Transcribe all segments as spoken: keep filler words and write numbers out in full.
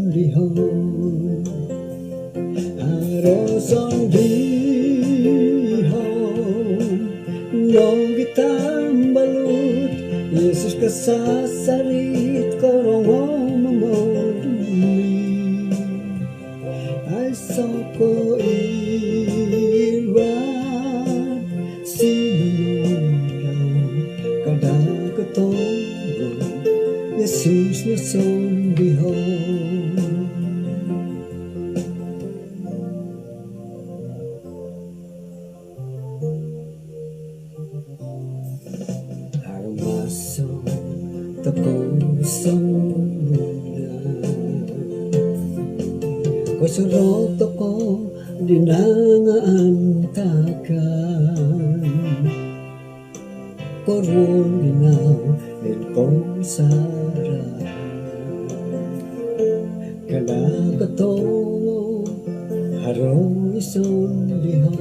Dihon, haro sondihon, nogi tambalut, Yesus kasasarit korongo momoduli. Aiso ko iwad, sinonondau, kada kotogo, Yesus no sondihon. Haro maso tokou sonunda, kosorou tokou di nangaan takan. Koruol ginau id pomusarahan, kada kotogo, haro sondihon.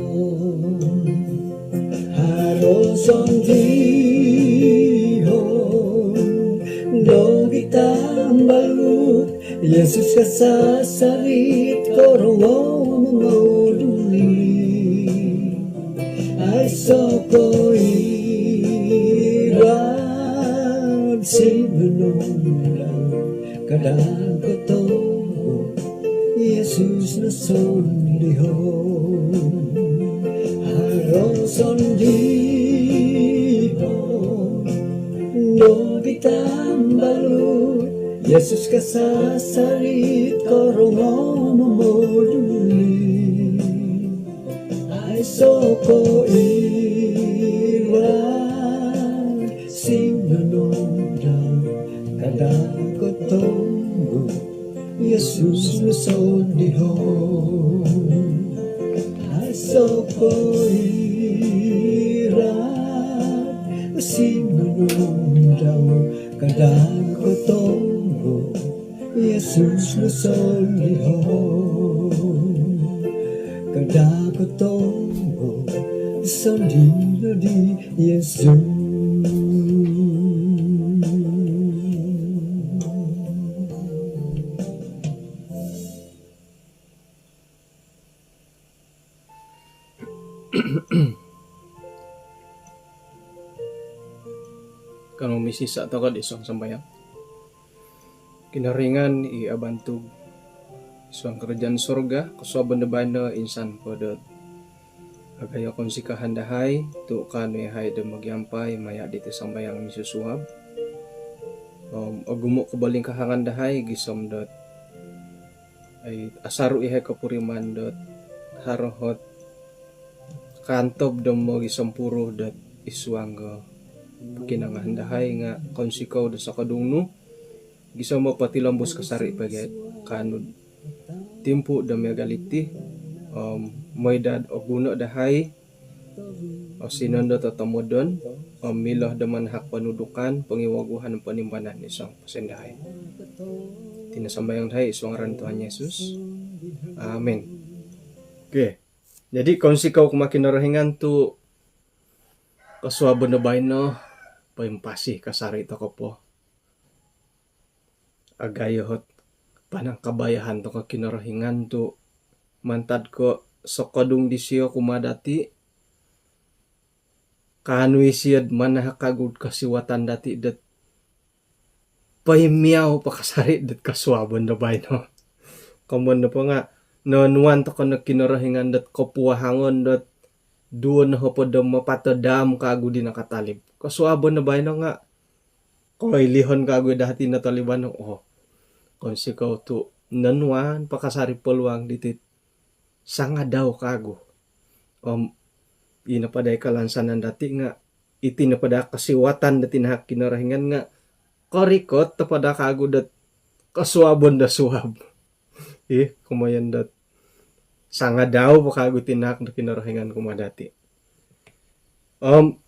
Haro sondihon, nogi tambalut, Yesus kasasarit korongo momoduli. Aiso ko iwad, sinonondau, kada kotogo, Yesus no sondihon. Haro sondihon, nogi tambalut, Yesus kasasarit korongo momoduli. Aiso ko iwad, sinonondau, kada kotogo, Yesus no sondihon. Aiso ko iwad, sinonondau, kada kotogo, Yesus no sondihon. Kada kotogo, sondihon di Yesus. Kanou misisa' toko'd id suang sambayang. Kinorohingan i abantug id suang karajaan surga, kosuabon do baino insan po dot agayo kounsikahan dahai tu' kaanu iyahai do mogiampai maya' diti sambayang misusuab. Om ogumu' kobolingkahangan dahai gisom dot ai asaru' iyahai kopuriman dot haro hot kaantob do mogisompuru dot id suang do pokinongohan dahai nga' kounsikou do sokodung nu gisom do potilombus kasari' pogi' kaanu'd timpu' do miagal iti om moi dot oguno' dahai o sinondot o tomodon om milo do manahak ponudukan, pongiwoguhan, ponimbanan id suang posin dahai. Iti no sambayang dahai id suang ngaran Tuhan Yesus. Amin. Okey. Jadi kounsikou kumaa Kinorohingan tu' kosuabon do baino poimpasi kasari' toko po. Agayo hot panangkabayahan toko Kinorohingan tu' mantad ko' sokodung disio kumaa dati', kaanu isio'd manahak kagu'd kosiwatan dati' dot poimiau po kasari' dot kosuabon do baino. Komoyon nopo nga' noonuan toko no Kinorohingan dot kopuahangon dot duo nohopod om apat o daam kagu di nakatalib. Kosuabon do baino nga' koilihon kagu dati' notoliban, oo. Kounsikou tu' noonuan po kasari' peluang diti'd sangadau kagu. Om ino po dai kalansanan dati' nga' iti nopo daa kosiwatan do tinahak Kinorohingan nga' korikot nopo daa kagu dot kosuabon do suab. Ih, komoyon dot sangadau po kagu tinahak do Kinorohingan kumaa dati'. Om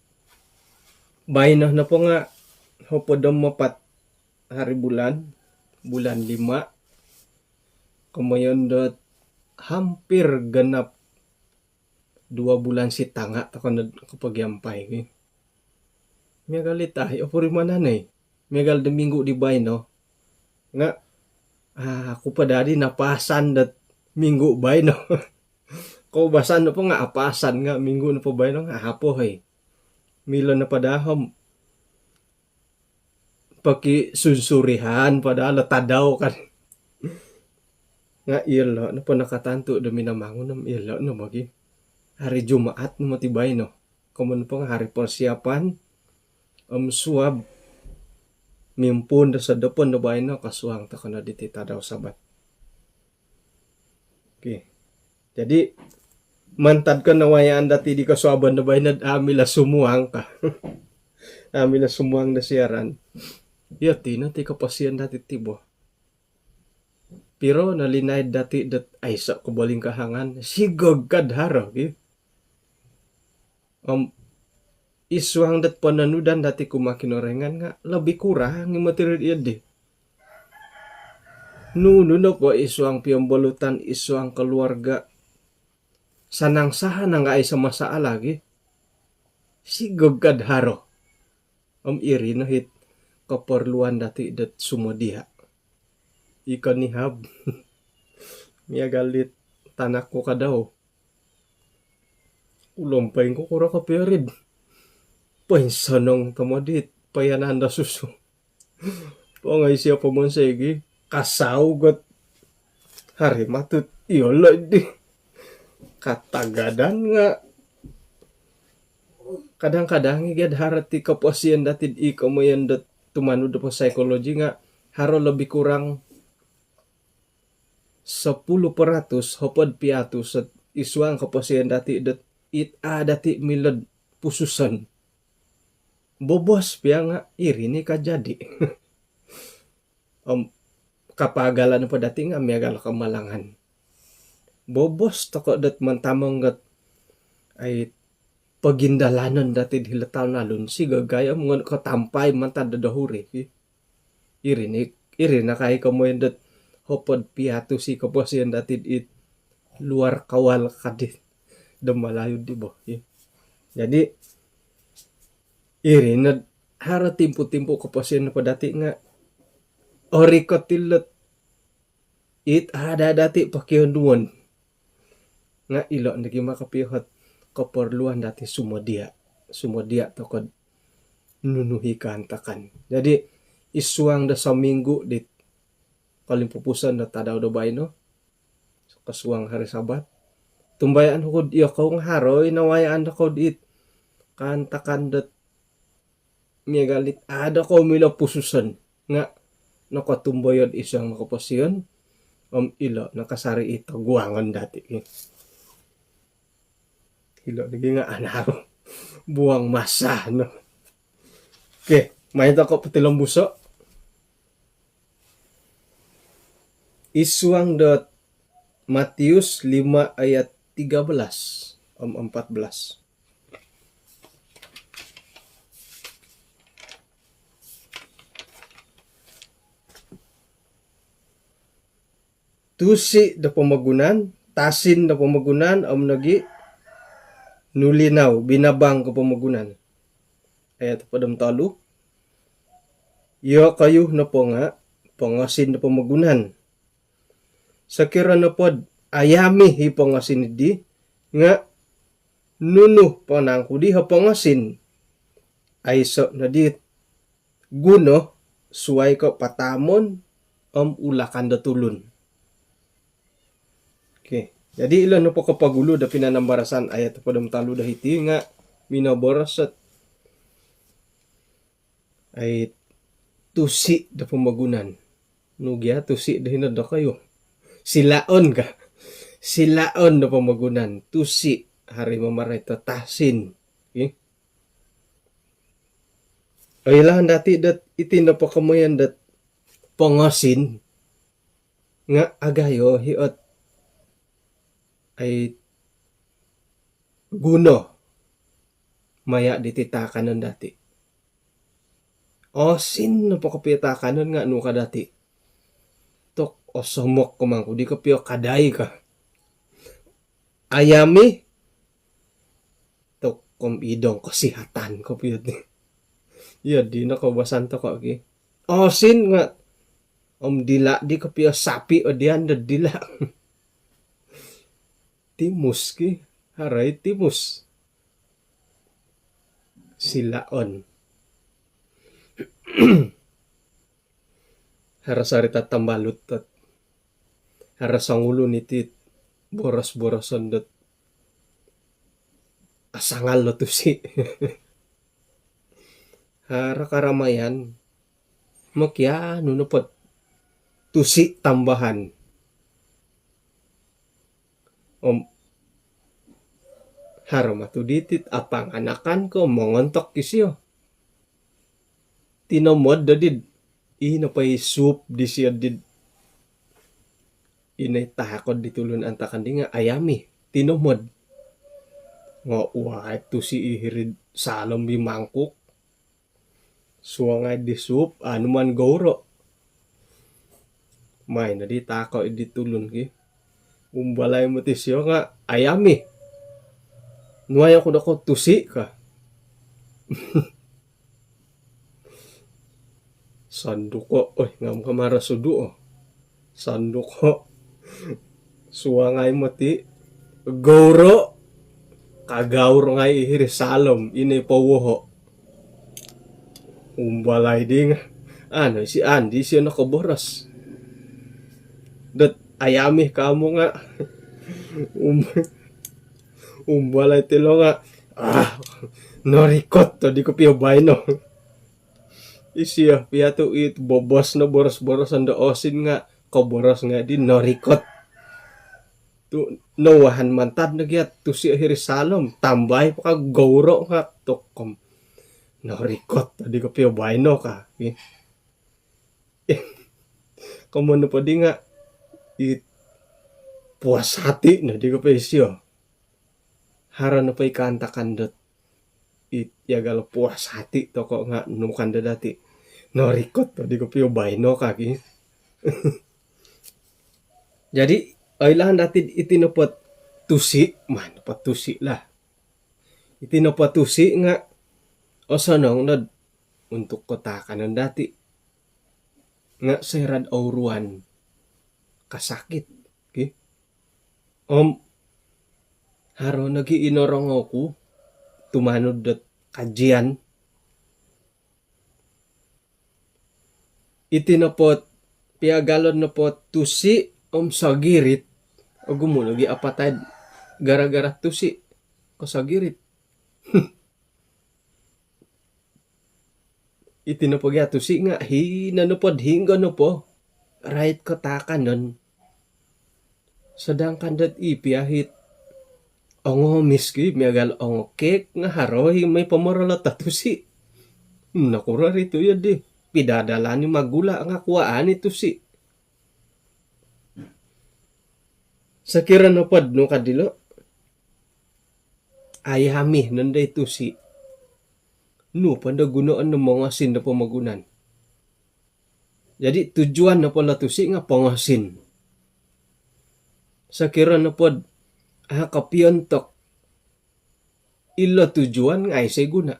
baino nopo nga' hopod om apat hari bulan, bulan lima. Komoyon dot hampir genap dua bulan sitanga' toko nod kopogiampai ki. Miagal i tahi' opurimanan oi. Miagal do minggu di baino nga' Aku po dadi napasan dot minggu baino. Koubasan nopo nga apasan nga minggu nopo baino nga apo hoi. Milo nopo daa om pokisunsurihan padahal tadau kan. Nga ilo nopo nakatantu do minamangun om ilo no bagi hari Jumaat no moti baino. Komun po nga hari persiapan om suab mimpuun do sodopon do baino kasuang tokou no diti tadau Sabat. Okey. Jadi mantad ko nawayaan dati di kosuabon do baino, amila sumuang ka. Amila sumuang do siaran. Iyo tino ti koposion dati ti bo. Piro no linaid dati dot aiso kobolingkahangan, sigog kad haro ki. Om isuang dot pononudan dati kumaa Kinoringan nga lebih kurang i moti ri iyo di. Nunu nopo isuang piombolutan, isuang keluarga, sanang saha nang aiso masalah ki. Sigog kad haro. Om iri no hit keperluan dati dot sumodia. Iko nihab. Miagal dit tanak ku kadau. Ulompoing ku kuro kopio rid. Poinsonong tomod it poiyanan do susu. Pongoi sio pomonsoi gi kasau got hari matut iyo lo di. Katagadan nga kadang-kadang i giad haro ti koposion dati i komoyon dot tumanud do psikologi nga haro lebih kurang sepuluh peratus, hopod piatus isuang koposion dati dot it a dati milod pususon. Bobos pia nga iri ni kajadi. Om kapagalan po dati nga miagal kamalangan. Bobos tokou dot mantamong got ai pogindalanon dati di hilo talun-alun, sigog om ngon kotampai mantad do dohuri. Iri ni, iri nakai komoyon dot hopod piatus i koposion dati it luar kawal kadi do Malayu di bo. Jadi iri no haro timpu-timpu koposion po dati nga orikot ilot it ada dati pokionuon. Nga ilo nogi maka pio hot keperluan dati sumodia. Sumodia tokou nunu i kaantakan. Jadi isuang do sominggu dit kolimpupuson do tadau do baino, kosuang hari Sabat, tumbayaan ku kou nga haro i nawayaan dokou dit kaantakan dot miagal dit a dokou milo pususon nga nokotumboyod isuang no koposion om ilo no kasari i toguangon dati. Ilo nogi nga anaru buang masa no. Okey, mai tokou potilombuso isuang dot Matius lima ayat tiga belas om empat belas. Tusi do pomogunan, tasin do pomogunan om nogi nulinau, binabang ko pomogunan. Ayat hopod om tolu. Iyokoyu nopo nga pongosin do pomogunan. Sokiro nopod ayami i pongosin di nga nunu ponangku di o pongosin, aiso no di guno suai ko pataamon om ulakan do tulun. Okey, jadi ilo nopo kopogulu do pinanambarasan ayat hopod om tolu do hiti nga minoboros ot ai tusi do pomogunan. Nu gia tusi do hino dokoyu? Silaon ka? Silaon do pomogunan, tusi hari mamarai to tasin. Okey. Oilaan dati dot iti nopo komoyon dot pongosin nga agayo i ot ai guno maya diti taakanon dati. Osin nopo kopio taakanon nga nu ka dati? Tok osomok ko mangku di kopio kadai ka. Ayami tok om idong kesihatan kopio ti. Iyo dino koubasan tokou ki. Osin nga Om dila' di kopio sapi' o diyan do dila'. Timus ki, haro i timus. Silaon. Haro sarita' tambalut dot haro songulun iti boros-boroson dot asangal lo tusi'. Haro karamayan mokianu nopo tusi' tambahan. Om haro matu diti apanganakan ko mongontok isio. Tinomod dodid ino po i sup disio did ino i tahakod di tulun antakan di nga' ayami. Tinomod. Ngo' uwai tusi' i hiri'd saalom i mangkuk. Suangai di sup, anu man gouro'. Mai nodi tako' di tulun ki. Umbalai moti sio nga' ayami. Nuai oku doko tusi' ka. Sanduko', oi, ngam-ngam ara sudu o. Sanduko'. Suangai moti gouro'. Kagaur ngai i hiri saalom, ino i powoho'. Umbalai di nga'. Anu, isi andi sio nokoboros dot ayami kamu nga'. Um, umbalai tilo nga'. Ah, norikot todi kopio baino. Isio pia tu' it bobos no boros-boroson do osin nga' koboros ngai di norikot. Tu' nowahan mantad no gia tusi' hiri saalom, tambai po ka gouro' nga' tokom. Norikot todi kopio baino ka. Ih. Komoyon nopo di nga' it puas hati nodi kopio isio. Haro nopo i kaantakan dot it miagal puas hati toko' nga' nukan do dati'. Norikot todi kopio baino ka ki. Jadi oilaan dati' iti nopo tusi', maan nopo tusi' lah. Iti nopo tusi' nga' osonong nod untuk ko taakanon dati'. Nga' soira'd ouruan kasakit ki. Om haro nogi' i norongou ku tumanud dot kajian. Iti nopo piagalon nopo tusi' om sogirit, ogumu' nogi' apatai'd gara-gara tusi' ko sogirit. Iti nopo gia tusi' nga' hino nopod hinggo nopo rait ko taakanon. Sedangkan dot i pia hit ongomis ki miagal ongokek nga' haro i mai pomorolot do tusi'. Nokuro ri tu' iyo di pidadalan i magula' nga' kuwaan i tusi'. Sokiro nopod nu ka dilo', ayami nondo i tusi', nu pondo gunoon do mongosin do pomogunan. Jadi tujuan nopo lo tusi' nga' pongosin. Sokiro nopod a' kopiontok ilo tujuan nga' aiso' i guna.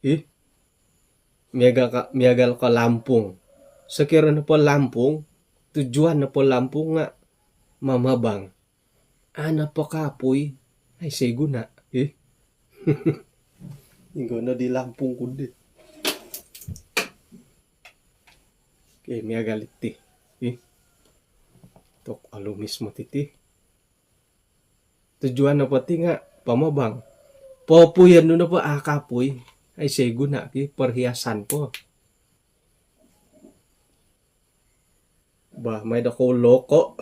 Ih. Miagal ka, miagal ka lampung. Sokiro nopo lampung, tujuan nopo lampung nga' mamabang. A' nopo kaapui, aiso' i guna. Ih. Inggo no di lampung ku di. Okey, miagal iti. Ih. Tok olumis moti ti. Tujuan nopo ti nga' pamabang. Popuyon nu nopo a' kaapui, aiso' i guna ki, perhiasan po. Bah, mai do kou loko'.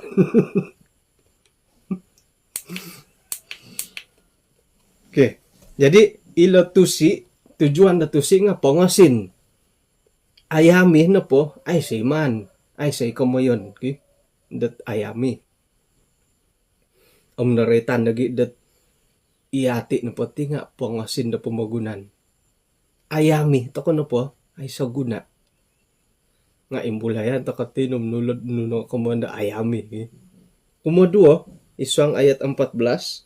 Okey. Jadi ilo tusi', tujuan do tusi' nga' pongosin. Ayami nopo, aiso' i maan, aiso' i komoyon ki dot ayami. Om noroitan nogi' dot iyati' nopo ti nga' pongosin do pomogunan. Ayami toko' nopo, aiso' guna. Nga' imbulayan toko' ti nung nulod nunu komoyon do ayami. Kumoduo, id suang ayat empat belas,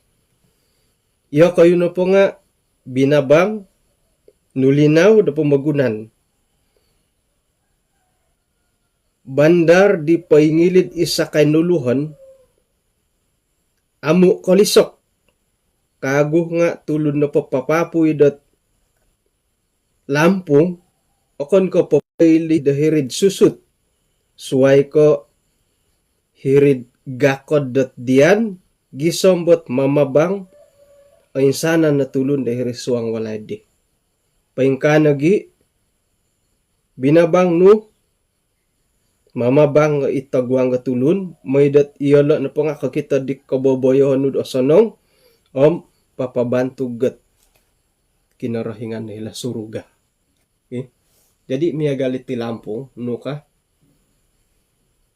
iyokoyu nopo nga' binabang, nulinau do pomogunan. bandar di poingilid i sakai nuluhon, amu' kolisok. Kagu nga' tulun nopo papapui dot lampung, okon ko' popoili do hiri'd susut, suwai ko' hiri'd gakod dot diyan, gisom dot mamabang oinsanan o tulun do hiri suang walai di. Poingkaa nogi', binabang nu, mamabang i toguang o tulun, moi dot iyolo' nopo nga' kokito di koboboyoon nu'd osonong om papabantug ot Kinorohingan do hilo' suruga. Okey. Jadi miagal iti lampung, nu ka,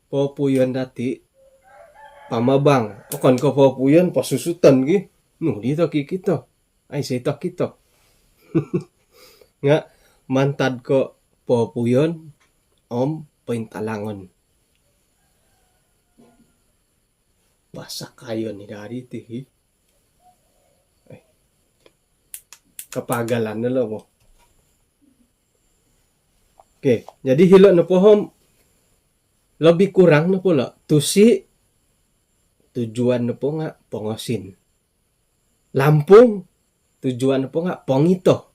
popuyon dati' pamabang. Okon ko' popuyon, posusuton gi. Nu di tokikito? Aiso' i tokito. Nga' mantad ko' popuyon om pointalangon. Pasakayon i dadi ti hi. Eh. Kapagalan no lo mo. Okey, jadi hilo' nopo om, lebih kurang nopo lo', tusi, tujuan nopo nga' pongosin. Lampung, tujuan nopo nga' pongito.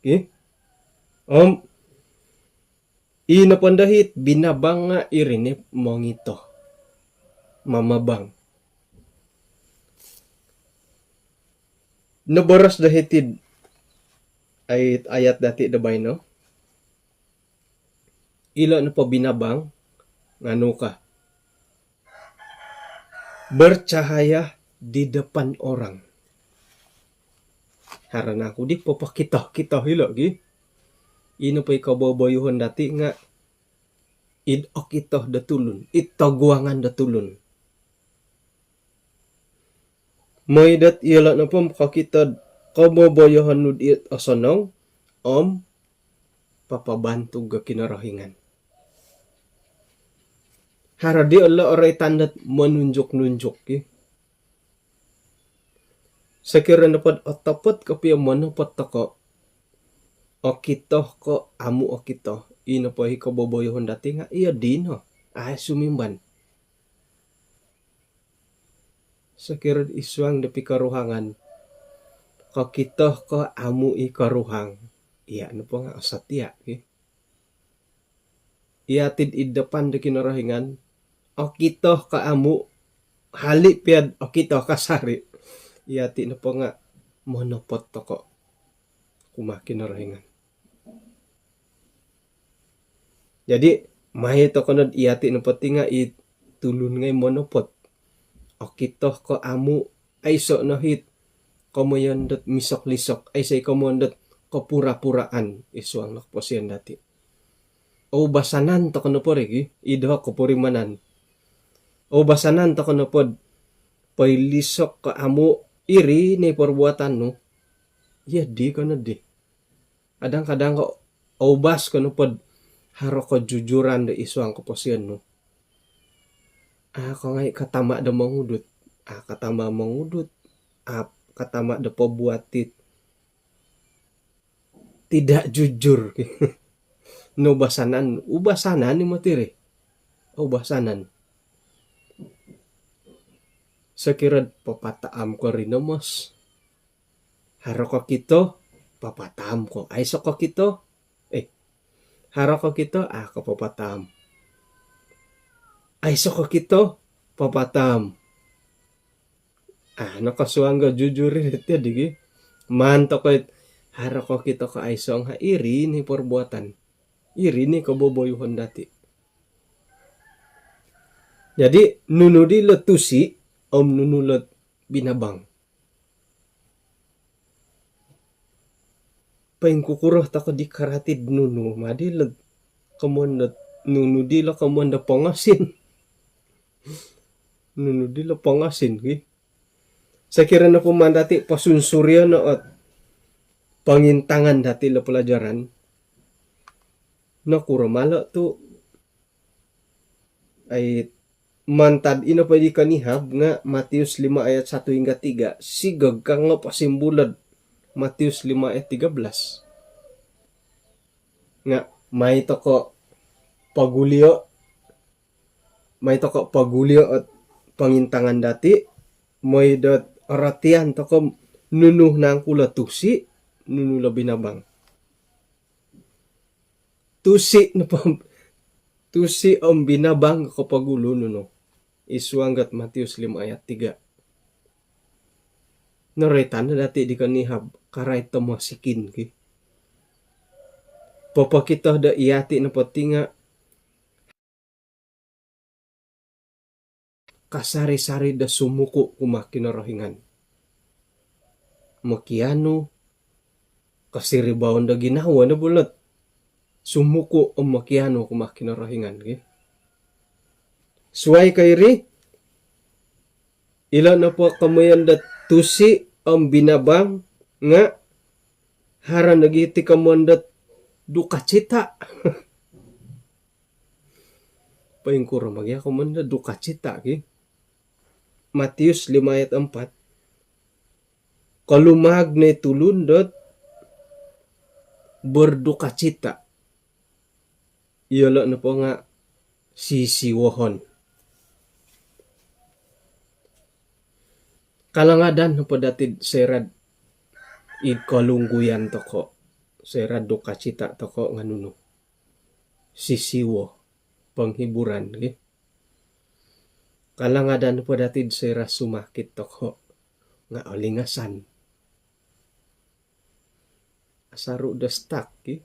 Okey. Om i nopo ndo hit binabang nga' iri ni mongito. Mamabang. Noboros do hiti'd ayat, ayat dati' do baino. Ilo' nopo binabang nga' nu ka, bercahaya di depan orang. Haro nangku di popokito-kito ilo' gi. I nopo i koboboyoon dati' nga' id okito do tulun, id toguangan do tulun. Moi dot iyolo' nopo kokito'd koboboyoon nu'd it osonong om papabantug o Kinorohingan. Haro di ilo' oroitan dot monunjuk-nunjuk ki. Sokiro nopod otopot kopio monopot toko', okito ko' amu' okito, i nopo i koboboyoon dati' nga' iyo dino, ai sumimban. Sokiro id suang do pikoruhangan, kokito ko' amu' i koruhang, iya' nopo nga' osotia' ki. Iyati' id depan do Kinorohingan, okito ko' amu', hali' pia'd okito kasari', iyati' nopo nga' monopot toko' kumaa Kinorohingan. Jadi mai toko' nod iyati' nopo ti nga' i tulun ngai' monopot. Okito ko' amu', aiso' no hit komoyon dot misok-lisok, aiso' i komoyon dot kopura-puraan id suang do koposion dati'. Oubasanan toko' nopo ri gi, i doho' kopurimanan. Oubasanan toko' nopod poilisok ko' amu', iri ni porbuatan nu, iyo di ko nodi. Kadang-kadang ko' oubas ko nopod haro kojujuran do id suang koposion nu, a' ko ngai' katama' do mongudut, a' katama' mongudut, a' katama' do pobuat it tidak jujur. Noubasanan, ubasanan i moti ri. Oubasanan. Sokiro'd papataam ko rinomos, haro kokito, papataam ko. Aiso' kokito, eh, haro kokito, a' ko papataam. Aiso' kokito, papataam. A' no kosuang do jujur iri ti di gi. Maan toko' it haro kokito ko' aiso' nga' iri ni porbuatan, iri ni koboboyuhon dati'. Jadi nunu di lo tusi om nunu lo binabang? Poingkukuro toko' di karati'd nunu ma di lo komoyon dot, nunu di lo komoyon do pongosin? Nunu di lo pongosin ki? Sokiro nopo maan dati' posunsurio no ot pongintangan dati' lo pelajaran, nokuro ma lo tu' ai mantad ino po di konihab nga' Matius lima ayat satu hingga tiga, sigog ka nga' posimbulo'd Matius lima ayat tiga belas. Nga' mai toko' pogulio', mai toko' pogulio' ot pongintangan dati', moi dot orotian toko' nunu nangku lo tusi', nunu lo binabang. Tusi' nopo, tusi' om binabang kopogulu nunu. I suang dot Matius lima ayat tiga. Noroitan no dati' di konihab, karait do mosikin ki. Popokito do iyati' nopo ti nga' kasari-sari do sumuku' kumaa Kinorohingan. Mokianu, kosiribaon do ginawo no bulot. Sumuku' om mokianu kumaa Kinorohingan ki. Suwai ko iri, ilo nopo komoyon do tusi' om binabang nga' haro nogi ti komoyon do dukacita. Poingkuro ma gia komoyon do dukacita ki? Matius lima ayat empat. Kolumaag no i tulun dot berdukacita. Iyolo' nopo nga' sisiwohon. Kalangadan nopo dati'd soira'd id kolungguyan toko', soira'd dukacita toko' nga' nunu? Sisiwo, penghiburan ki. Kalangadan nopo dati'd soira' sumakit toko' nga' olingasan. Asaru' do stuck ki.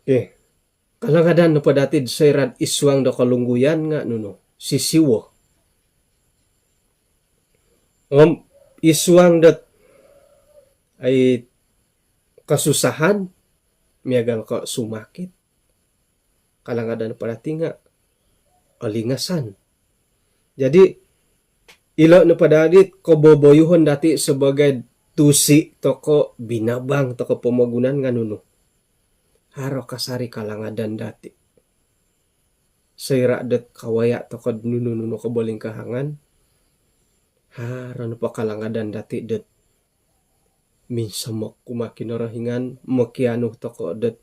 Okey. Kalangadan nopo dati'd soira'd id suang do kolungguyan nga' nunu? Sisiwo. Om id suang dot ai kasusahan, miagal ko' sumakit, kalangadan nopo dati' nga' olingasan. Jadi ilo' nopo dati'd koboboyuhon dati' sebagai tusi' toko', binabang toko' pomogunan nga' nunu? Haro kasari kalangadan dati'. Soira' dot kawaya' toko'd nunu-nunu kobolingkahangan, haro nopo kalangadan dati' dot minsomok kumaa Kinorohingan, mokianu toko' dot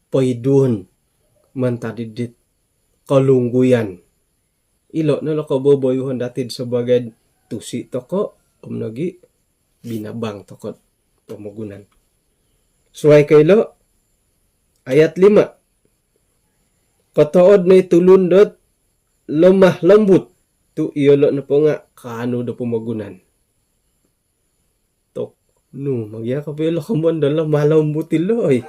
poiduon mantad id dit kolungguyan. Ilo' no lo koboboyuhon dati'd sebagai tusi' toko' om nogi' binabang toko'd pomogunan. Suwai ko ilo', ayat lima. Kotood no i tulun dot lemah lembut, tu' iyolo' nopo nga' kaanu do pomogunan. Tok, nu ma gia kopio lo komoyon do lemah lembut ilo oi.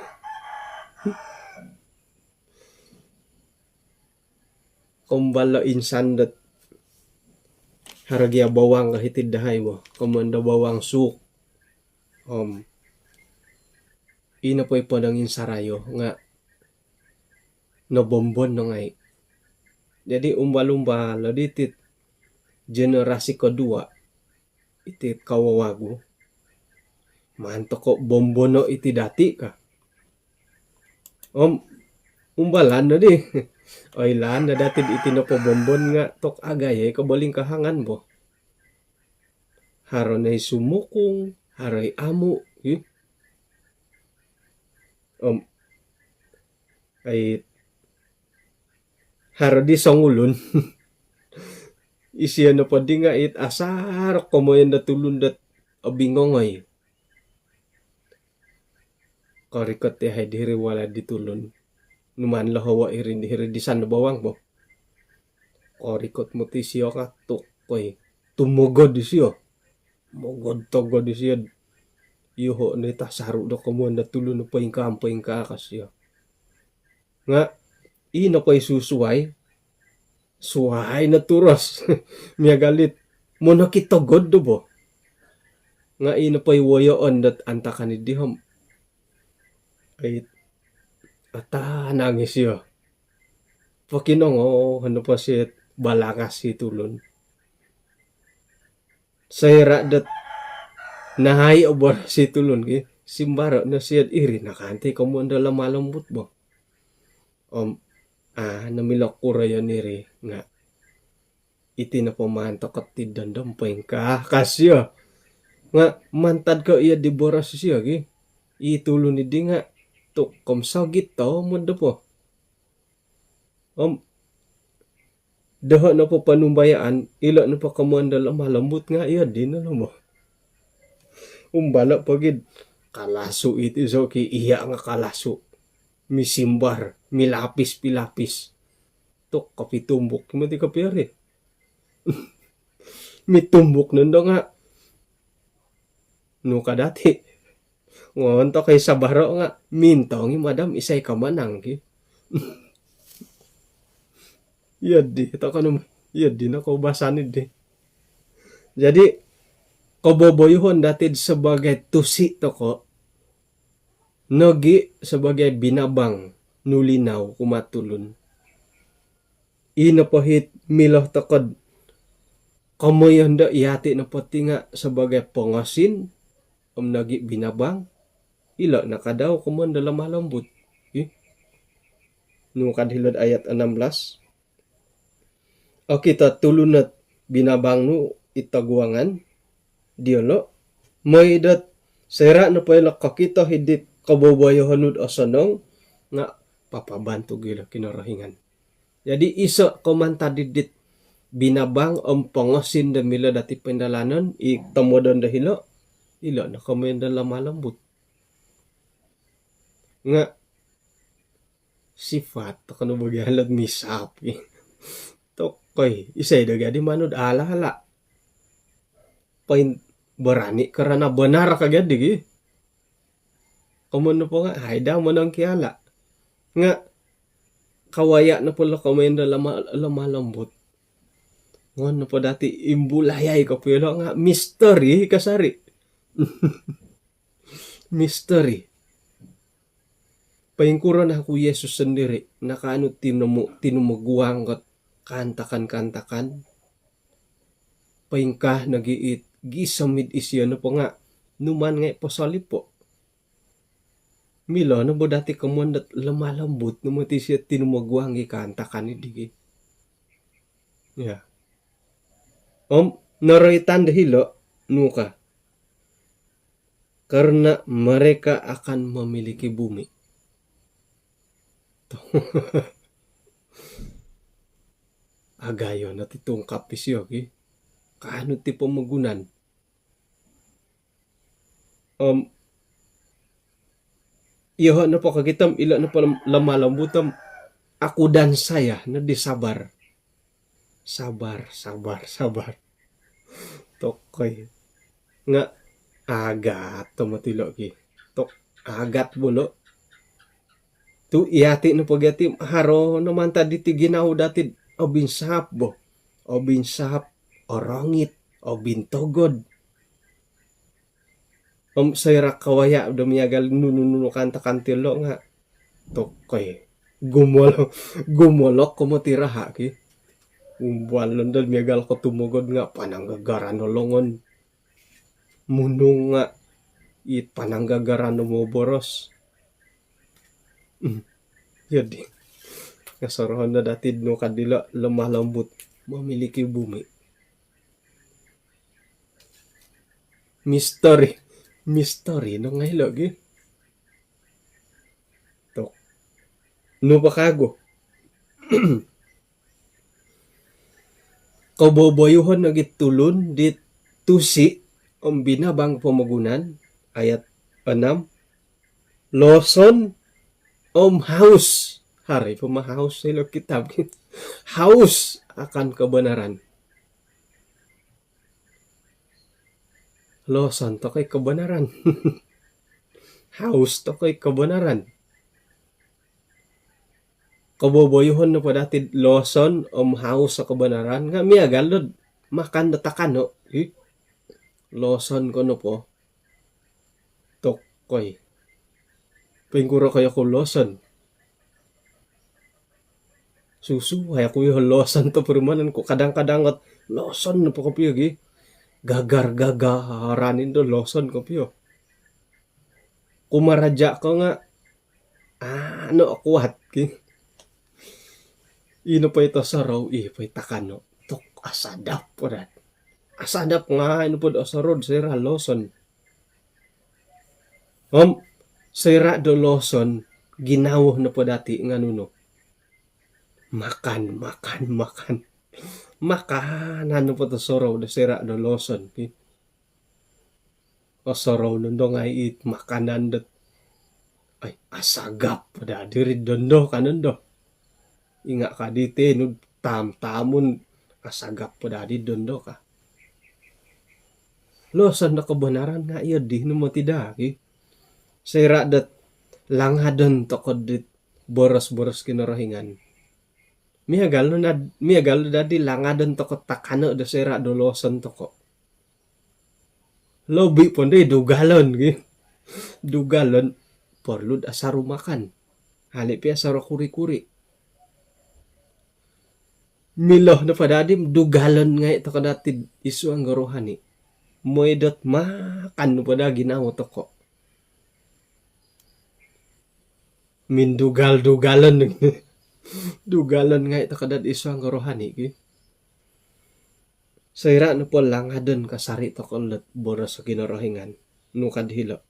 Kombal lo insan dot haro gia bawang ka hiti'd dahai bo, komoyon do bawang suuk. Om ino po i ponong insan rayo nga' nobombon no ngai'. Jadi umbal-umbal lo diti'd generasi kedua iti kawawagu, maan toko' bombono' iti dati' ka. Om umbalan no di. Oilaan no dati'd iti nopo bombon nga' tok agayo i kobolingkahangan bo. Haro no i sumukung, haro i amu' i. Om ai haro di songulun. Isio nopo di nga' it asaro komoyon do tulun dot obingongoi. Korikot iyahai di hiri walai di tulun. Numaan lohowo' hiri, hiri disan do bawang bo. Korikot moti isio ka, tuk, koi. Tumogod isio. Mogod-togod isio'd, iyoho' no i tasaru' do komoyon do tulun do poingkaa, poingkaa ka sio. Nga' ii nopo i susuwai, suwai no turos. Miagal dit monokitogod do bo. Nga' ii nopo i woyoon dot antakan iddi om, ai, atanang isio. Pokinongohon nopo sio it balangas i tulun. Soira' dot nahai' o boros i tulun ki, simbaro' no sio'd iri no kanto i komoyon do lemah lembut bo. Om a' no milo kuroyon iri nga' iti nopo maan toko' tidondom poingkaa ka sio. Nga' mantad ko iyo di boros isio gi, i tulun iddi nga' tu' kom sogit tomod nopo. Om doho' nopo ponumbayaan, ilo' nopo komoyon do lemah lembut nga' iyo dino lo mo. Umbalo' pogi'd kalasu' iti iso ki, iya' nga' kalasu'. Misimbar, milapis-pilapis. Tu' kopitumbuk moti kopio ri. Mitumbuk nondo nga' nu ka dati'. Ngon toko i sabaro' nga' mintong i madam isai ka manang ki. Iyo di, toko no, iyo di no koubasan iddi. Jadi, koboboyuhon dati'd sabagai tusi toko', nogi' sabagai binabang nulinau kumaa tulun. I nopo hit milo toko'd komoyon do iyati' nopo ti nga' sabagai pongosin om nogi' binabang, ilo' no kadau komoyon do lemah lembut. Ih. Nu kad hilo'd ayat enam belas. Okito tulun ot binabang nu i toguangan diyolo', moi dot soira' nopo ilo' kokito hidit koboboyohon nu'd osonong, nga' papabantug ilo' Kinorohingan. Jadi iso' ko mantad didit binabang om pongosin do milo dati' poindalanon, i tomodon do hilo', ilo' no komoyon do lemah lembut. Nga' sifat toko' no bo gia lo'd misaap. Tokoi, isai do gia di manu'd ala-ala. Poin berani kerana benar ka gia di gi. Komoyon nopo nga' ai daa monongkiala'. Nga' kawaya' nopo lo komoyon do lemah, lemah lembut. Ngon nopo dati' imbulayai kopio lo nga' misteri kasari'. Misteri. Poingkuro naku Yesus sondiri' nakaanu tinomu, tinumoguang kot kaantakan-kaantakan. Poingkaa nogi' it gisom id isio nopo nga' numan ngai' posolipo'. Milo no bo dati' komoyon dot lemah lembut no moti isio tinumoguang i kaantakan iddi gi. Ya. Om noroitan do hilo' nu ka. Karena mereka akan memiliki bumi. Agayo no ti tungkap isio ki. Kaanu ti pomogunan. Om iyoho' nopo kokito om ilo' nopo lem-, lemah lembut om akudan saya no di sabar. Sabar, sabar, sabar. Tokoi. Nga' agat tomod ilo' ki. Tok, agat bo lo'. Tu' iyati' nopo gia ti haro no mantad diti ginawo dati'd obinsaap bo. Obinsaap, orongit, obintogod. Om soira' kawaya' do miagal nunu-nunu kaantakan ti lo' nga' tokoi. Gumol-, gumolok ko moti raha' ki. Umbalon do miagal ko tumogod nga' pananggagaran o longon. Munung nga' it pananggagaran o moboros. Hmm. Jadi, nga' sorohon no dati'd nu kad ilo' lemah lembut memiliki bumi. Misteri. Misteri no ngai' lo' gi. Tok. Nu po kagu. Koboboyuhon nogi' tulun di tusi' om binabang pomogunan, ayat enam. Loson om haus. Haro i' po ma haus ilo' kitab. Haus akan kebenaran. Loson tokoi kebenaran. Haus tokoi kebenaran. Koboboyuhon nopo dati'd loson om haus o kebenaran nga' miagal dot makan do takano'. Ih. Loson ko nopo. Tokoi. Poingkuro koyo ko loson. Susuwai oku iyo loson topurimanan ku. Kadang-kadang ot loson nopo kopio gi. Gagar-gagaran indo loson kopio. Kumaraja' ko nga' ano' kuat ki. Ino po i tosorou, i po i takano'. Tok, asadap po dot. asadap ngai' nopo do osorou do soira' loson. Om soira' do loson, ginawo nopo dati' nga' nunu? Makan, makan, makan. Makanan nopo tosorou do soira' do loson ki. Osorou nondo ngai' it makanan dot, ai, asagap po dadi ri dondo ka nondo. Inga' ka di tenu taam-taamun, asagap po dadi dondo ka. Loson do kobonaran nga' iyo di no moti daa ki. Soira' dot langadon toko' dit boros-boros Kinorohingan, miagal no nad-, miagal no dadi langadon toko' takano' do soira' do loson toko'. Lobi' pondo i dugalon ki. Dugalon porlu'd asaru makan. Ali' pi asaru kuri-kuri. Milo nopo dadi dugalon ngai' toko' dati'd id suang do rohani. Moi dot makan nopo daa ginawo toko'. Mindugal-dugalon. Dugalon ngai' toko' dot id suang do rohani ki. Soira' nopo langadon kasari' toko' lot boros Kinorohingan, nu kad hilo',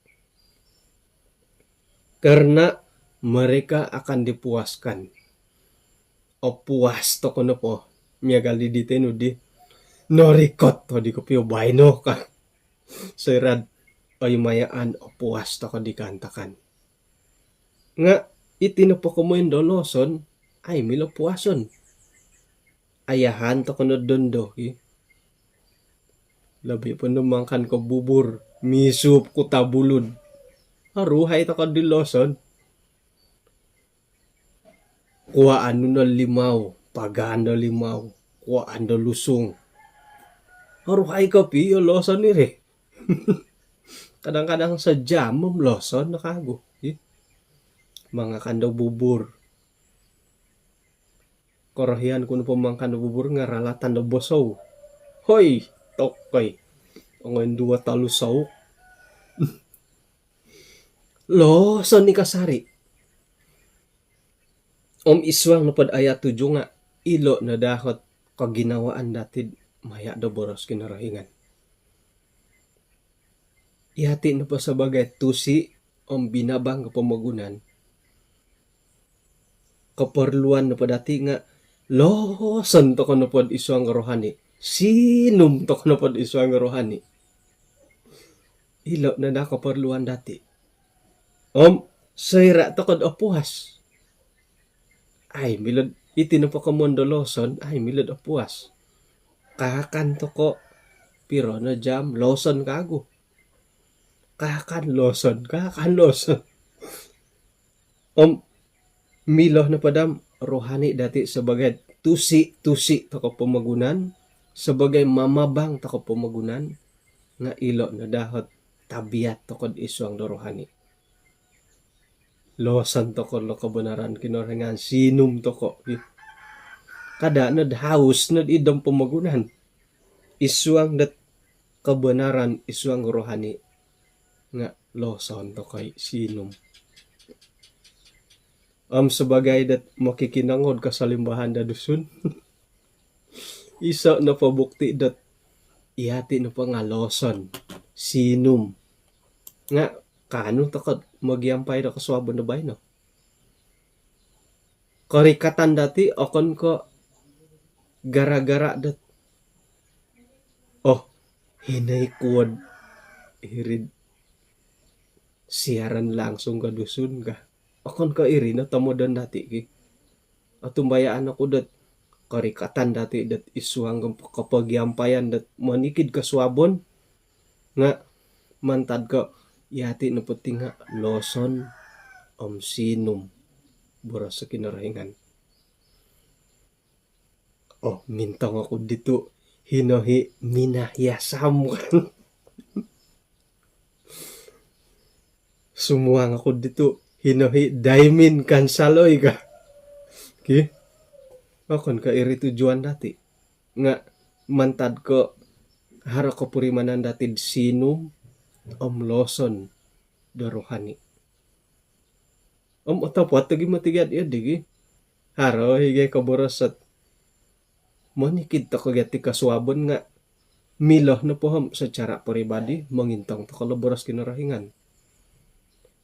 karena mereka akan dipuaskan. Opuas toko' nopo, miagal di di tenu di, norikot toko' di kopio baino ka. Soira'd oi mayaan opuas toko' di kaantakan. Nga' iti nopo komoyon do loson, ai milo puason. Ayahan toko' no dondo ki. Lobi' pondo mangakan ko bubur, misup ku tabulud. Oruhai toko' di loson. Kuaan nu no limau, pagaan do limau, kuaan do lusung. Oruhai kopio loson iri. Kadang-kadang sajam om loson no kagu. Ih. Mangakan do bubur. Korohian ku nopo mangakan do bubur nga' ralatan do bosou. Hoi, tokoi. Ongoi duo tolu souk. Loson i kasari'. Om id suang nopo'd ayat tujuh nga' ilo' no daa ot koginawaan dati'd maya' do boros Kinorohingan. Iyati' nopo sabagai tusi' om binabang ko pomogunan, koporluan nopo dati' nga' loson toko' nopo'd id suang do rohani, sinum toko' nopo'd id suang do rohani. Ilo' no daa koporluan dati'. Om soira' toko'd opuas, ai milo'd iti nopo komoyon do loson, ai milo'd opuas. Kaakan toko' piro no jam, loson kagu. Kaakan loson, kaakan loson. Om milo nopo daa rohani dati' sabagai tusi'-tusi' toko' pomogunan, sabagai mamabang toko' pomogunan, nga' ilo' no daa ot tabiat toko'd id suang do rohani. Loson toko' lo kobonaran Kinorohingan, sinum toko'. Kada' nod haus nod id pomogunan. Id suang dot kobonaran, id suang rohani, nga' loson toko' i sinum. Om sabagai dot mokikinongou'd kasalimbahan do Dusun, iso' nopo bukti' dot iyati' nopo nga' loson, sinum, nga' kaanu toko'd mogiampai do kosuabon do baino. Korikatan dati' okon ko' gara-gara dot, oh, hino i kuo'd hiri'd siaran langsung ka Dusun ka. Okon ko' iri no tomodon dati' ki. Otumbayaan oku dot korikatan dati' dot id suang kopogiampayan dot monikid kosuabon, nga' mantad ko' iyati' nopo ti nga' loson om sinum boros Kinorohingan. Oh, mintong oku ditu', hino i minahiasam kan. Sumuang oku ditu', hino i daimin kan saloi ka. Ki? Okon ko' iri tujuan dati'. Nga' mantad ko' haro kopurimanan dati'd sinum om loson do rohani. Om otopot lagi moti gia' iyo digi. Haro i gia' koboros ot monikid toko' gia' ti kosuabon nga' Milo nopo om secara peribadi mongintong toko lo boros Kinorohingan.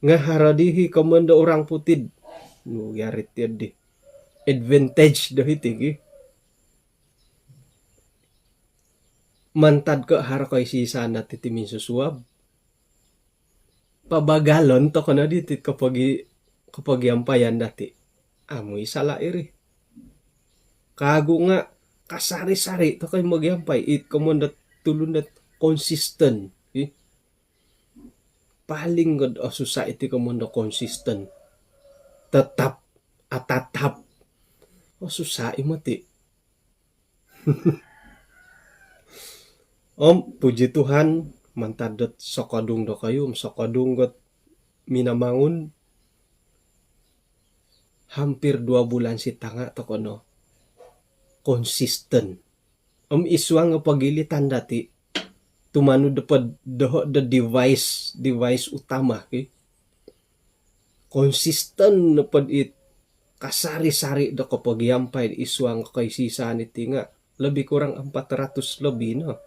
Nga haro di hi komoyon do orang putih. Nu garit ya di. Advantage do hiti ki. Mantad ko haro koisisan dati ti minsusuab. Pabagalon toko no diti kopogi, kopogiampayan dati. Amu i sala iri. Kagu nga kasari-sari toko i mogiampai it komoyon dot tulun dot konsisten. Ih. Paling god osusa iti komoyon do konsisten. Tetap, atatap. Osusa i moti. Om puji Tuhan, mantad dot sokodung dokoyu om sokodung got minamangun, hampir dua bulan sitanga toko no konsisten. Om isuang nga pogilitan dati tumanud dopod doho do device, device utama ki. Konsisten nopod it kasari-sari do kopogiampai isuang koisisan iti nga lebih kurang empat ratus lebih no.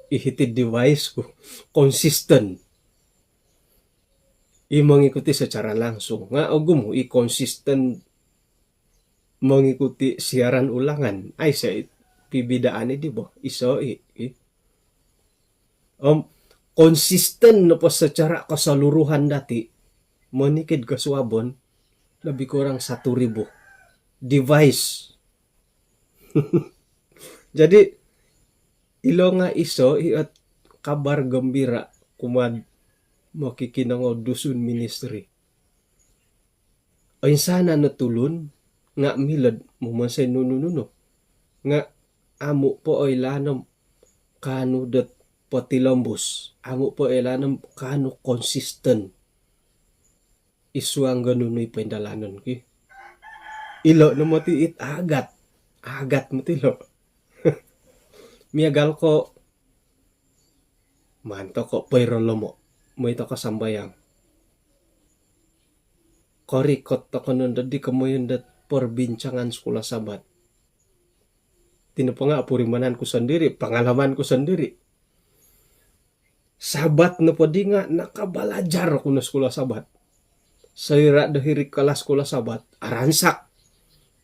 Ihiti device ku konsisten. I mengikuti secara langsung. Nga ogumu i konsisten mengikuti siaran ulangan. Aiso i pibidaan i di bo. Iso i. I. Om konsisten nopo secara keseluruhan dati monikid kosuabon lebih kurang satu ribu device. Jadi ilo nga iso i ot kabar gembira kumaa mokikinongou Dusun Ministry. Oinsanan o tulun nga milo do momonsoi nunu-nunu. Nga amu po oilaan om kaanu dot potilombus. Amu po oilaan om kaanu konsisten. Isuang go nunu i poindalanon ki. Ilo no moti it agat. Agat moti lo. Miagal ko maan toko poirolomo. Mooi toko sambayang. Korikot toko no dot di komoyon dot perbincangan sekolah Sabat. Iti nopo nga opurimanan ku sendiri, pengalaman ku sendiri. Sabat nopo di nga nakabalajar oku no sekolah Sabat. Soira do hiri kelas sekolah Sabat, aransak.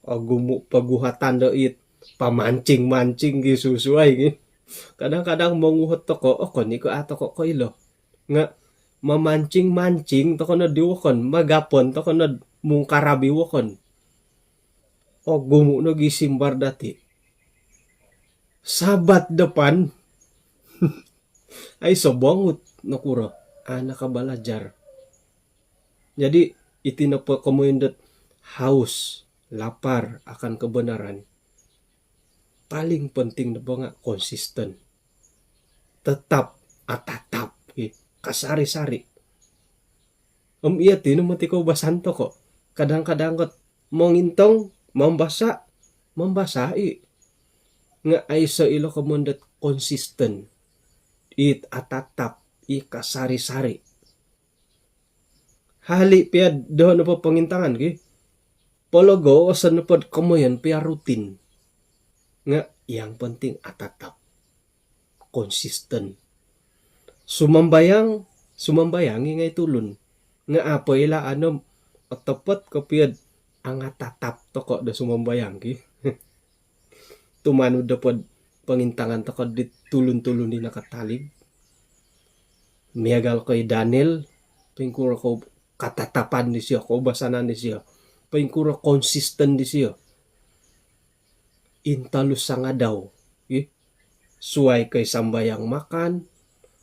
Ogumu poguhatan do it pamancing-mancing gi susuai gi. Kadang-kadang monguhot toko, okon i ko a toko koilo. Nga mamancing-mancing toko no di wokon, magapon toko no mungkarabi wokon. Ogumu nogi simbar dati. Sabat depan. Aiso bongut nokuro. A, nakabalajar. Jadi iti nopo komoyon dot haus, lapar akan kebenaran. Paling penting nopo nga konsisten. Tetap, atatap, eh, kasari-sari. Om iya ti no moti koubasan toko. Kadang-kadang kot mongintong, mambasa, mambasa i. Nga aiso ilo komoyon dot konsisten. It atatap, i kasari-sari. Hali pia doho nopo pongintangan ki. Pologo oson nopo do komoyon pia rutin. Nga yang penting atatap. Konsisten. Sumambayang, sumambayang i ngai tulun. Nga apo ila anom otopot kopio do angatatap toko do sumambayang ki. Tumanud nopo do pongintangan toko di tulun-tulun di nakatalib. Miagal ko i Daniel, poingkuro ko katatapan disio, koubasanan disio. Poingkuro konsisten disio. Intolu sangadau. Ih. Suai ko i sambayang makan,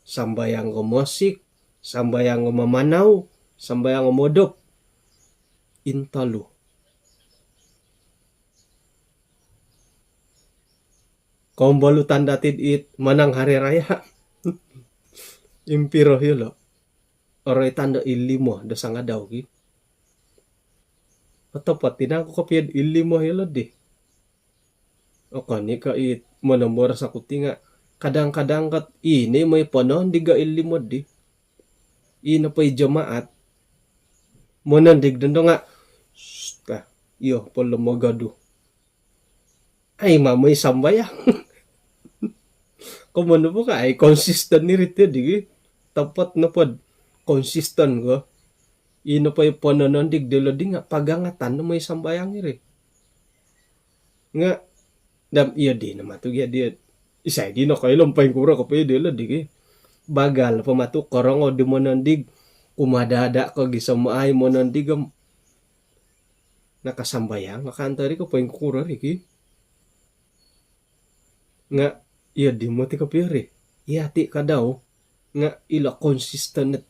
sambayang ko mosik, sambayang ko mamanau, sambayang ko modop. Intolu. Kombolutan dati it manang hari raya. Impiro yolo. Oroitan do ilimo do sangadau ki. Otopot i nangku kopio do ilimo yolo di. Okon i ko it monomboros oku ti nga kadang-kadang kot ini mooi ponoon di go ilimo di. I nopo i jemaat. Monondig dondo nga. Shh, ka. Iyo, polo mogodu. Ai, mamoi sambayang. Komoyon nopo ka ai konsisten iri ti di gi. Topot nopo do konsisten ko. Ino po i pononondig dilo di nga pagangatan no moi sambayang iri. Nga dam iyo di no matu gia dia. Isai di no koilo poingkuro kopio dilo di gi. Bagal po matu korongou di monondig. Kumadada ko gisom ai monondig om nakasambayang ka kanto ri ko poingkuro ri ki. Nga iyo di moti kopio ri. Iya ti kadau nga ilo konsisten it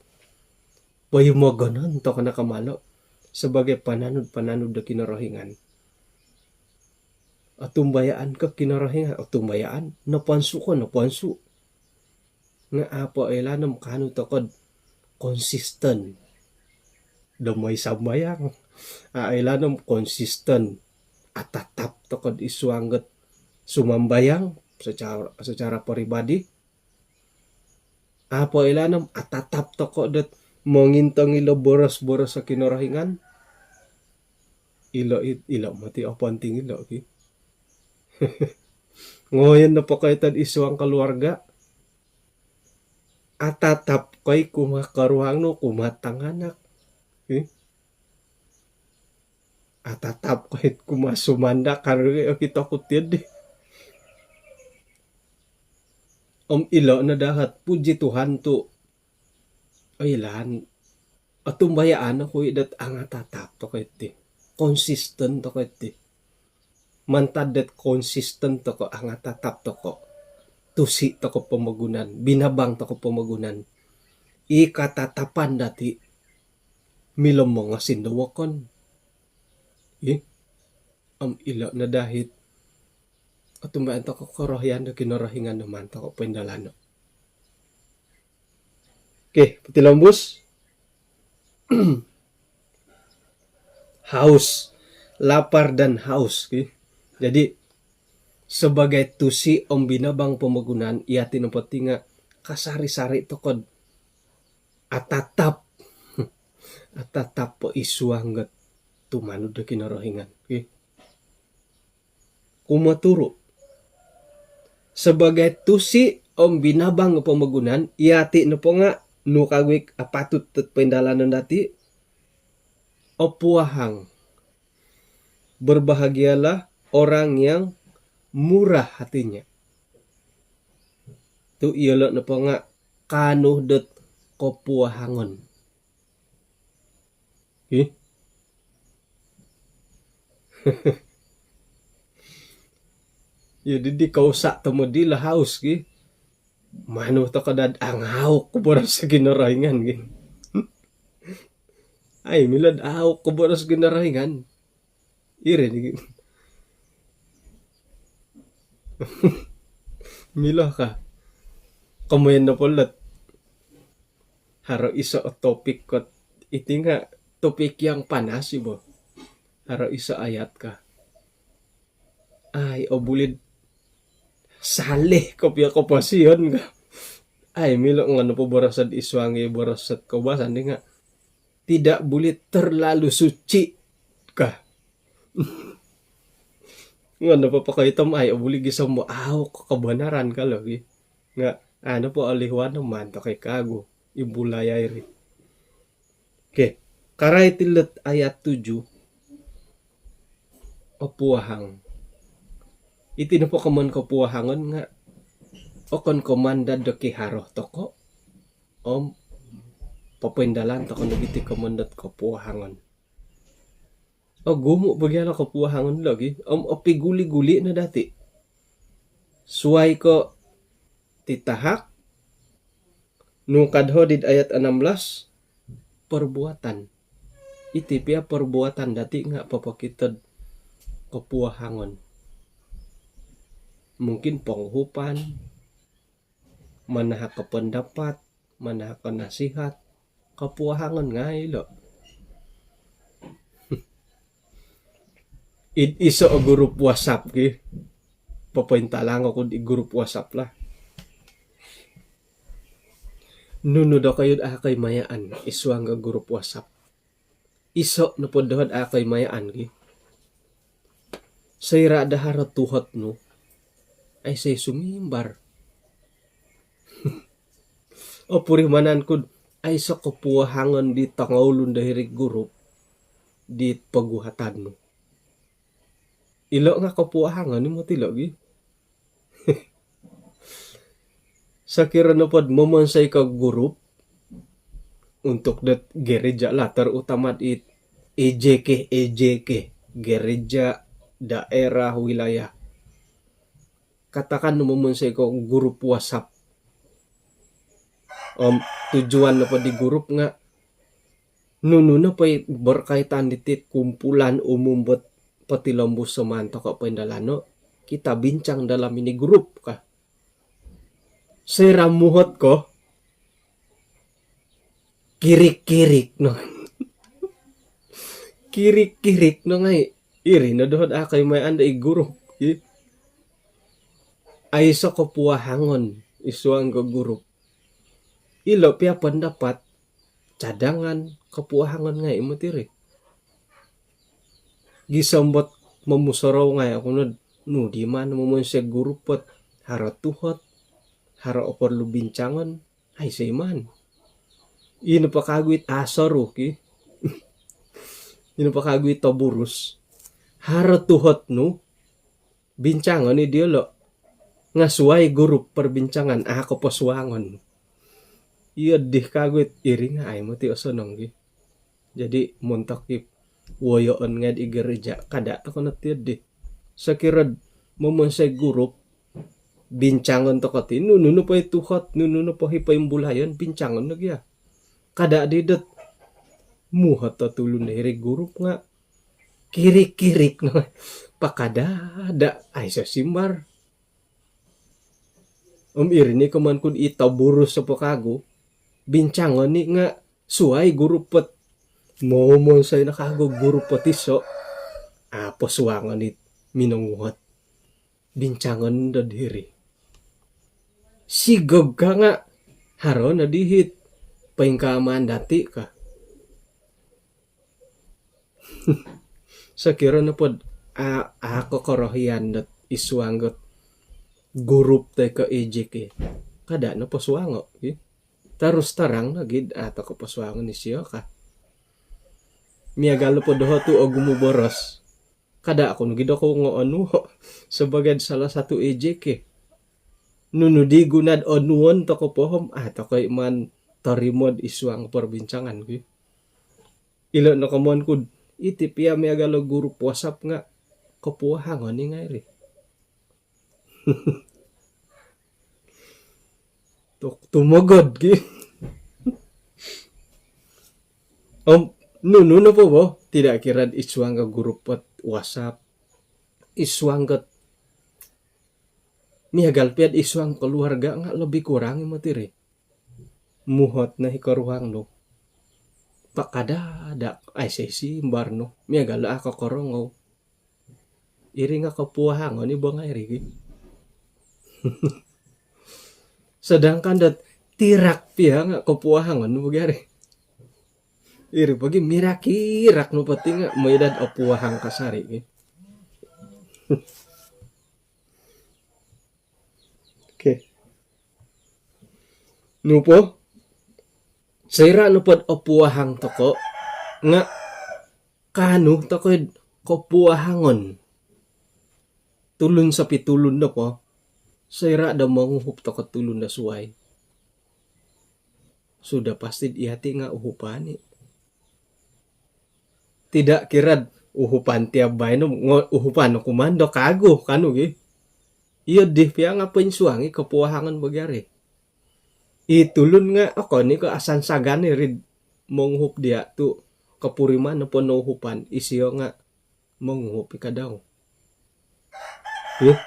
poimogonon toko nakamalo sabagai pananud-pananud do Kinorohingan. Otumbayaan ko Kinorohingan, otumbayaan, noponsu ko noponsu. Nga apo oilaan om kaanu toko do konsisten do moi sambayang. A oilaan om konsisten atatap toko do id suang dot sumambayang secara, secara peribadi. Apo oilaan om atatap toko dot mongintong ilo boros-boros o Kinorohingan. Ilo it, ilo moti o ponting ilo ki. Ngoyon nopo ko ito id suang keluarga. Atatap ko i kumaa koruhang nu, kumaa tanganak. Ih. Atatap ko i kumaa sumandak, karo i okito ku ti di. Om ilo no daa it puji Tuhan tu oilaan, otumbayaan oku i dot angatatap toko iti. Konsisten toko iti. Mantad dot konsisten toko, angatatap toko, tusi toko pomogunan, binabang toko pomogunan, i katatapan dati milo mongosin do wokon. Ih. Om ilo no daa it otumbayaan toko korohian do Kinorohingan do maan toko poindalano. Okey, potilombus. Haus, lapar dan haus, okey. Jadi sebagai tusi om binabang pomogunan, iya ti nopo ti nga kasari-sari toko do atatap. Atatap po id suang dot tumanud do Kinorohingan, okey. Kumoturu. Sebagai tusi om binabang pomogunan, iya ti nopo nga nu kagu i apatut dot poindalanon dati, opuahang. Berbahagialah orang yang murah hatinya. Tu iyolo nopo nga kaanu dot kopuahangon. Ih. Iyo di, di kausa tomod ilo haus ki. Manu toko daa do angauk ko boros Kinorohingan ki. Ai milo do auk ko boros Kinorohingan. Iri di. Milo ka. Komoyon nopo ilo dot haro iso o topik kot iti nga topik yang panas i bo. Haro iso ayat ka. Ai obuli do salih kopio koposion ka. Ai milo ngan nopo boros id suang i boros id koubasan di nga tidak boleh terlalu suci ka. Ngan nopo poko itom ai obuli gisom auk kebenaran ka logi. Nga anu po olihuan no maan toko i kagu i bulai iri. Okey, karai ti ilo dot ayat tujuh. Opuahang. Iti nopo komoyon kopuahangon nga okon ko maan daa do kiharo toko om popoindalan toko nogi ti komoyon dot kopuahangon. Ogumu bo gia ilo kopuahangon logi om opiguli-guli no dati. Suai ko titahak, nu ka doho id ayat enam belas, perbuatan. Iti pia perbuatan dati nga popokito do kopuahangon. Mungkin ponguhupan, manahak ko pendapat, manahak ko nasihat, kopuahangon ngai ilo. Id iso o grup WhatsApp ki. Popointalang oku di grup WhatsApp lah. Nunu dokoyu do a' koimayaan id suang do grup WhatsApp. Iso nopo doho do a' koimayaan ki. Soira do haro tuhot nu, aiso i sumimbar. Opurimanan ku'd aiso kopuahangon di tongoulun do hiri'd gurup di poguhatan nu. Ilo nga kopuahangon i moti ilo gi. Sokiro nopo'd momonsoi ko gurup untuk dot gereja lah, terutama di E J K, E J K, gereja daerah wilayah. Katakan momonsoi ko gurup WhatsApp. Om tujuan nopo di gurup nga nunu nopo i berkaitan diti kumpulan umum dot potilombus soman toko poindalano, kita bincang dalam ini grup ka. Soira muhot ko, kirik-kirik no. Kirik-kirik no ngai. Iri no doho'd a' koimayaan do i gurup. Aiso kopuahangon i suang ko gurup. Ilo pia pendapat cadangan kopuahangon ngai moti iri. Gisom dot momusorou ngai oku nod, nu di man momonsoi gurup dot haro tuhot, haro oporlu bincangon, aiso i man. Ino po kagu it asoru ki. Ino po kagu it toburus. Haro tuhot nu, bincangon i diolo. Nga suai gurup perbincangan, a' koposuangon. Iyo dih kagu it iri nga ai moti osonong gi. Jadi montok i woyoon ngai di gereja, kada toko no ti di. Sokiro'd momonsoi gurup, bincangon toko ti, nunu nopo i tuhot, nunu nopo i poimbulayon, bincangon no gia. Kada di dot muhot o tulun do hiri gurup nga kirik-kirik no. Pakada-ada, aiso simbar. Om iri ni komoyon ku'd i toburus opo kagu, bincangon i nga suai gurup dot momonsoi no kagu gurup dot iso, a' posuangon it minonguhot. Bincangon do diri. Sigog ka nga haro no dihit poingkaaman dati ka. Sokiro nopo'd a' a' kokorohian dot i suang dot gurup toi ko E J K, kada no posuango ki. Terus terang no gid a' toko posuangon isio ka. Miagal nopo doho tu ogumu boros. Kada oku no gid oku ngoonu sebagai salah satu E J K. Nunu di guna'd onuon toko po om a' toko i man torimo'd i suang perbincangan ki. Ilo no komoyon ku'd iti pia miagal o gurup WhatsApp nga kopuahangon i ngai iri. Tuk tumogod ki. Om nunu nopo bo, tidak kira i suang ko gurup dot WhatsApp, i suang ko miagal pia'd i suang keluarga nga lebih kurang i moti iri. Muhot no i koruhang nu, pakada-ada, aiso simbar nu, miagal a' kokorongou. Iri nga kopuahangon i bo ngai iri ki. Sedangkan dot tirak pia nga kopuahangon bo gia iri. Iri po gi mirak-irak nopo ti nga moi dot opuahang kasari ki. Okey. Nu po, soira nopo'd opuahang toko nga kaanu toko id kopuahangon. Tulun sopi tulun nopo, soira do monguhup toko tulun do suai, sudah pasti iyati nga uhupan i. Tidak kira'd uhupan tiap baino, ngo-, uhupan oku man do kagu, kanu gi. Iyo dih pia nga poinsuang i kopuahangon bo gia iri. I tulun nga okon i ko asansagan iri'd monguhup dia tu kopuriman nopo nouhupan, isio nga monguhup i kadau. Ih,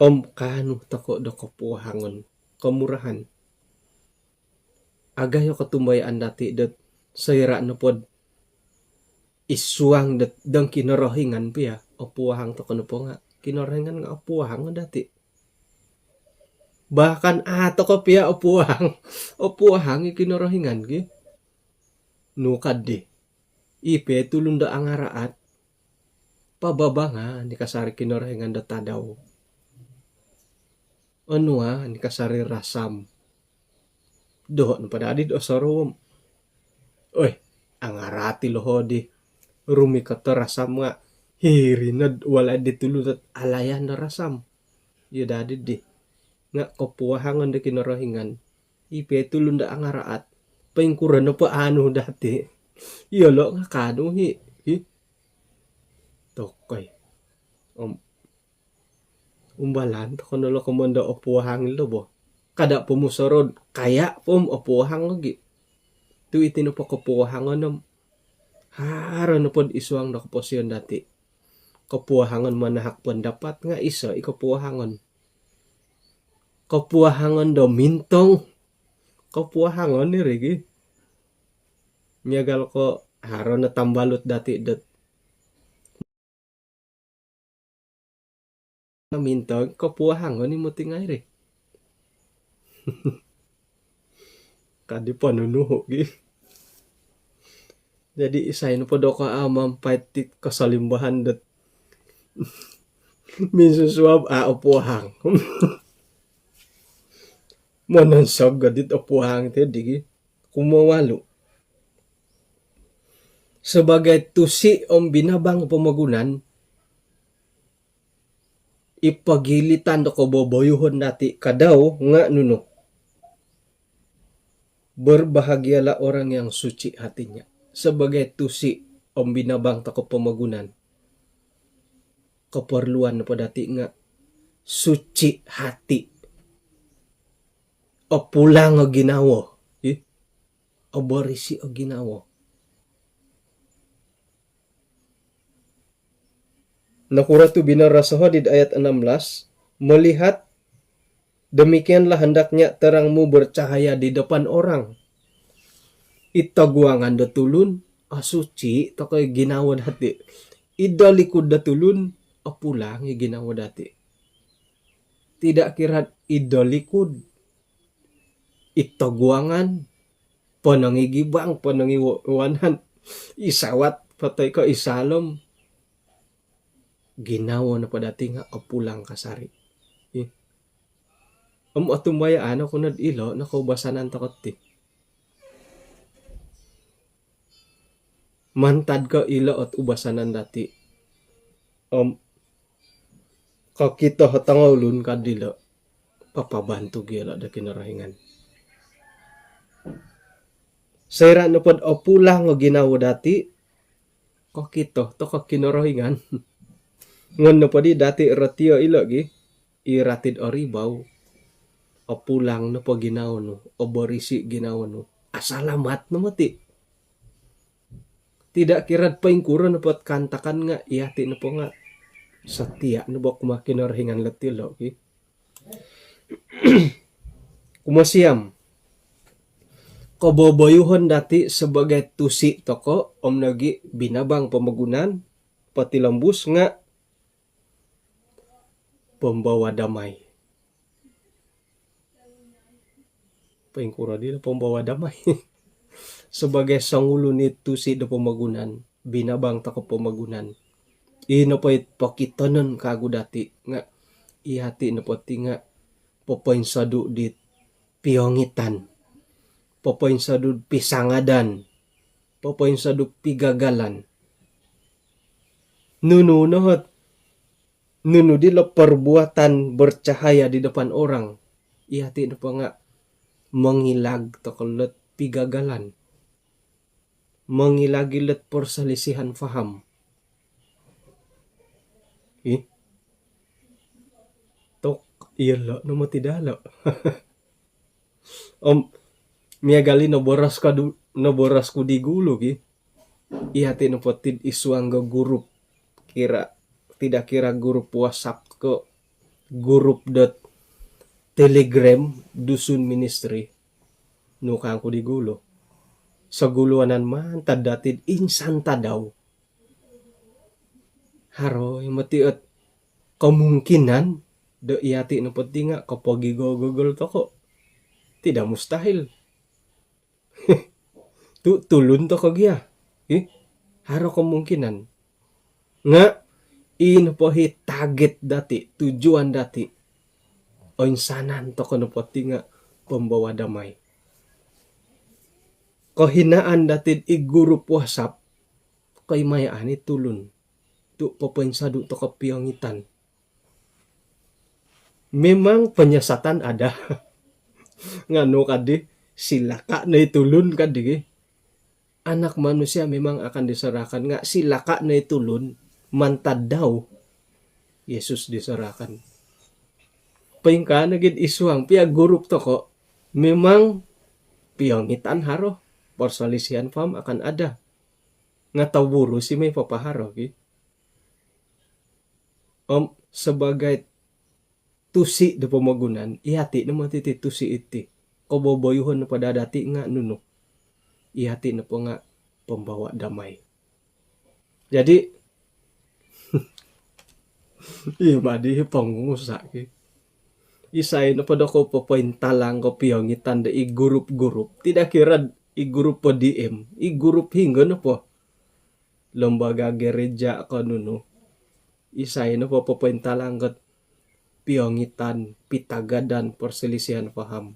om kaanu toko do kopuahangon, kemurahan. Agayo kotumbayaan dati dot soira nopo'd i suang dot dong Kinorohingan pia opuahang toko nopo nga Kinorohingan nga opuahang dati. Bahkan a toko pia opuahang, opuahang i Kinorohingan ki. Nu kaddi, i pia i tulun do angaraat, pababangan i kasari Kinorohingan do tadau. Onuan i kasari rasam. Doho' nopo dadi do osorou om, oi, angaraat ilo hodi rumikot do rasam nga' hiri nod walai di tulun dot alayan do rasam. Iyo dadi di nga' kopuahangon do Kinorohingan i pia tulun do angaraat. Poingkuro nopo anu dati, iyolo' nga' kaanu hi, hi. Tokoi. Om umbalan toko no lo komondo opuahang ilo bo. Kada' po musorou, kaya' po om opuahang logi. Tu' iti nopo kopuahangon om haro nopod isuang do koposion dati. Kopuahangon manahak pendapat nga' iso i kopuahangon. Kopuahangon do mintong, kopuahangon iri gi. Miagal ko haro no tambalut dati dot mintong, kopuahangon i moti ngai ri. Kadi ponunuhu gi. Jadi isai nopo do ko a' mampait ti kosolimbahan dot minsusuab a' opuahang. Mononsog gadit opuahang ti digi. Kumawalu. Sabagai tusi om binabang pomogunan, i pogilitan do koboboyuhon dati kadau nga' nunu? Berbahagialah orang yang suci hatinya. Sabagai tusi om binabang toko pomogunan, koporluan nopo dati nga' suci hati. Opulang o ginawo. Ih. Oborisi o ginawo. Nokuro tu binoros o hodi'd ayat enam belas, melihat demikianlah hendaknya terangmu bercahaya di depan orang. I toguangan do tulun, osuci toko i ginawo dati. I dolikud do tulun, opulang i ginawo dati. Tidak kira i dolikud, i toguangan, ponong i gibang, ponong i wa-, wanan, i sawat, po toi ko i saalom. Ginawo nopo dati nga' opulang kasari. Ih. Om otumbayaan oku nod ilo no koubasanan toko ti. Mantad ko ilo ot ubasanan dati. Om kokito o tongoulun kad dilo, papabantug iyolo do Kinorohingan. Soira' nopod opulang o ginawo dati, kokito toko Kinorohingan. Ngon nopo di dati rotio ilo gi, i rati'd oribau, opulang nopo ginawo nu, oborisi ginawo nu, asalamat no moti. Tidak kira'd poingkuro nopo ot kaantakan nga' iyati' nopo nga' sotia' nopo kumaa Kinorohingan loti lo' ki. Kumosiam, koboboyuhon dati' sabagai tusi' toko' om nogi' binabang pomogunan potilombus nga' pembawa damai. Poingkuro dilo pembawa damai? Sabagai songulun i tusi' do pomogunan, binabang toko' pomogunan, i nopo i pokitonon kagu dati' nga' iyati' nopo ti nga' popoinsodu' dit piongitan, popoinsodu' pisangadan, popoinsodu' pigagalan. Nunu no ot, nunu dilo perbuatan bercahaya di depan orang? Iyati' nopo nga' mongilag toko' lot pigagalan, mongilag ilot perselisihan faham. Ih. Tok, iyolo' no moti dalo'. Om miagal i noboros ko du-, noboros ku di gulu ki. Iyati' nopo ti'd isuang go gurup, kira, tidak kira gurup WhatsApp ko, gurup dot Telegram Dusun Ministry. Nu kangku di gulu, soguluanan mantad dati'd insan tadau. Haro i moti ot kemungkinan do iyati' nopo ti nga' kopogigogogol toko'. Tidak mustahil. Tu' tulun toko' gia. Ih, haro kemungkinan. Nga' i nopo hi target dati', tujuan dati', oinsanan toko' nopo ti nga' pembawa damai. kohinaan dati'd i grup WhatsApp, koimayaan i tulun tu' popoinsadu' toko' piongitan. Memang penyesatan ada. Nga' nu kaddi, silaka' no i tulun kaddi gi. Anak manusia memang akan diserahkan, nga' silaka' no i tulun mantad dau Yesus diserahkan. Poingkaa nogi'd i suang pia grup toko', memang piongitan haro, perselisihan faham akan ada. Nga' toburu si mai papaharo ki. Om sebagai tusi' do pomogunan, iyati' no moti ti tusi' iti. Koboboyuhon nopo daa dati' nga' nunu? Iyati' nopo nga' pembawa damai. Jadi, iyo madi pongusa' ki. Isai nopo do ko popointalang ko piongitan do i grup-grup. Tidak kira i grup po D M, i grup hinggo nopo. Lembaga gereja ko nunu. Isai nopo popointalang ko piongitan, pitagadan, perselisihan faham.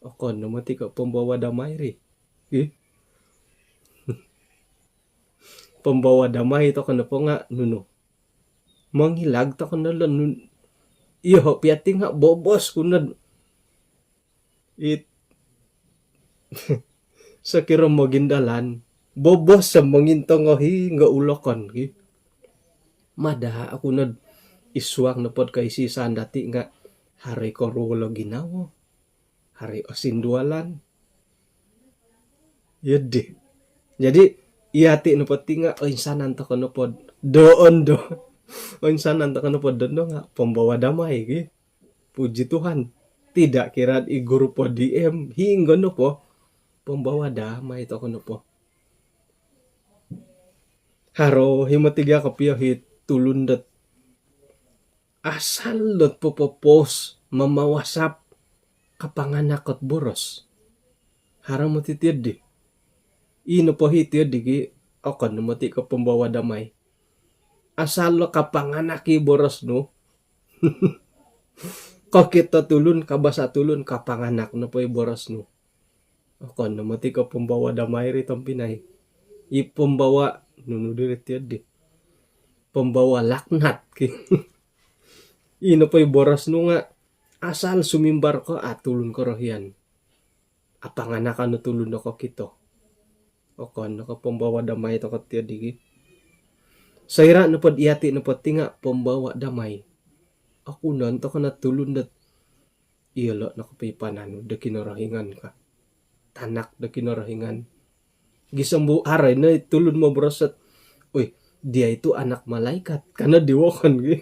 Okon no moti ko pembawa damai ri. Ih. Pembawa damai toko' nopo nga' nunu? Mongilag toko' no lo nun-, iyoho' pia ti nga' bobos ku nod it sokiro mogindalan, bobos sa mongintongohi nga' ulokon ki. Mada' oku nod i suang nopod koisi-isaan dati' nga' haro i koruol o ginawo, haro i osindualan. Iyo di. Jadi, iyati' nopo ti nga' oinsanan toko' nopod dondo. Oinsanan toko' nopod dondo nga' pembawa damai ki. Puji Tuhan. Tidak kira i grup po D M, hinggo nopo, pembawa damai toko' nopo. Haro hi moti gia kopio hi tulun dot asal dot popo-post, mama-WhatsApp, kapanganak ot boros. Haro moti tiyo di. I nopo hi tiyo di ki, okon no moti ko pembawa damai. Asal lo kapanganak i boros nu. Kokito tulun, kabasa' tulun, kapanganak nopo i boros nu. Okon no moti ko pembawa damai ri tompinai. I pembawa nunu diri tiyo di. Pembawa laknat ki. I nopo i boros nu nga' asal sumimbar ko, a' tulun korohian. Apanganakan o tulun do kokito. Okon no ko pembawa damai toko' tiyo di gi. Soira' nopod iyati' nopo ti nga' pembawa damai, okunon toko' no tulun dot iyolo' nokopipananud do Kinorohingan ka. Tanak do Kinorohingan. Gisom bu haro ino i tulun moboros ot, "Oi, dia itu anak malaikat," kano di wokon gi.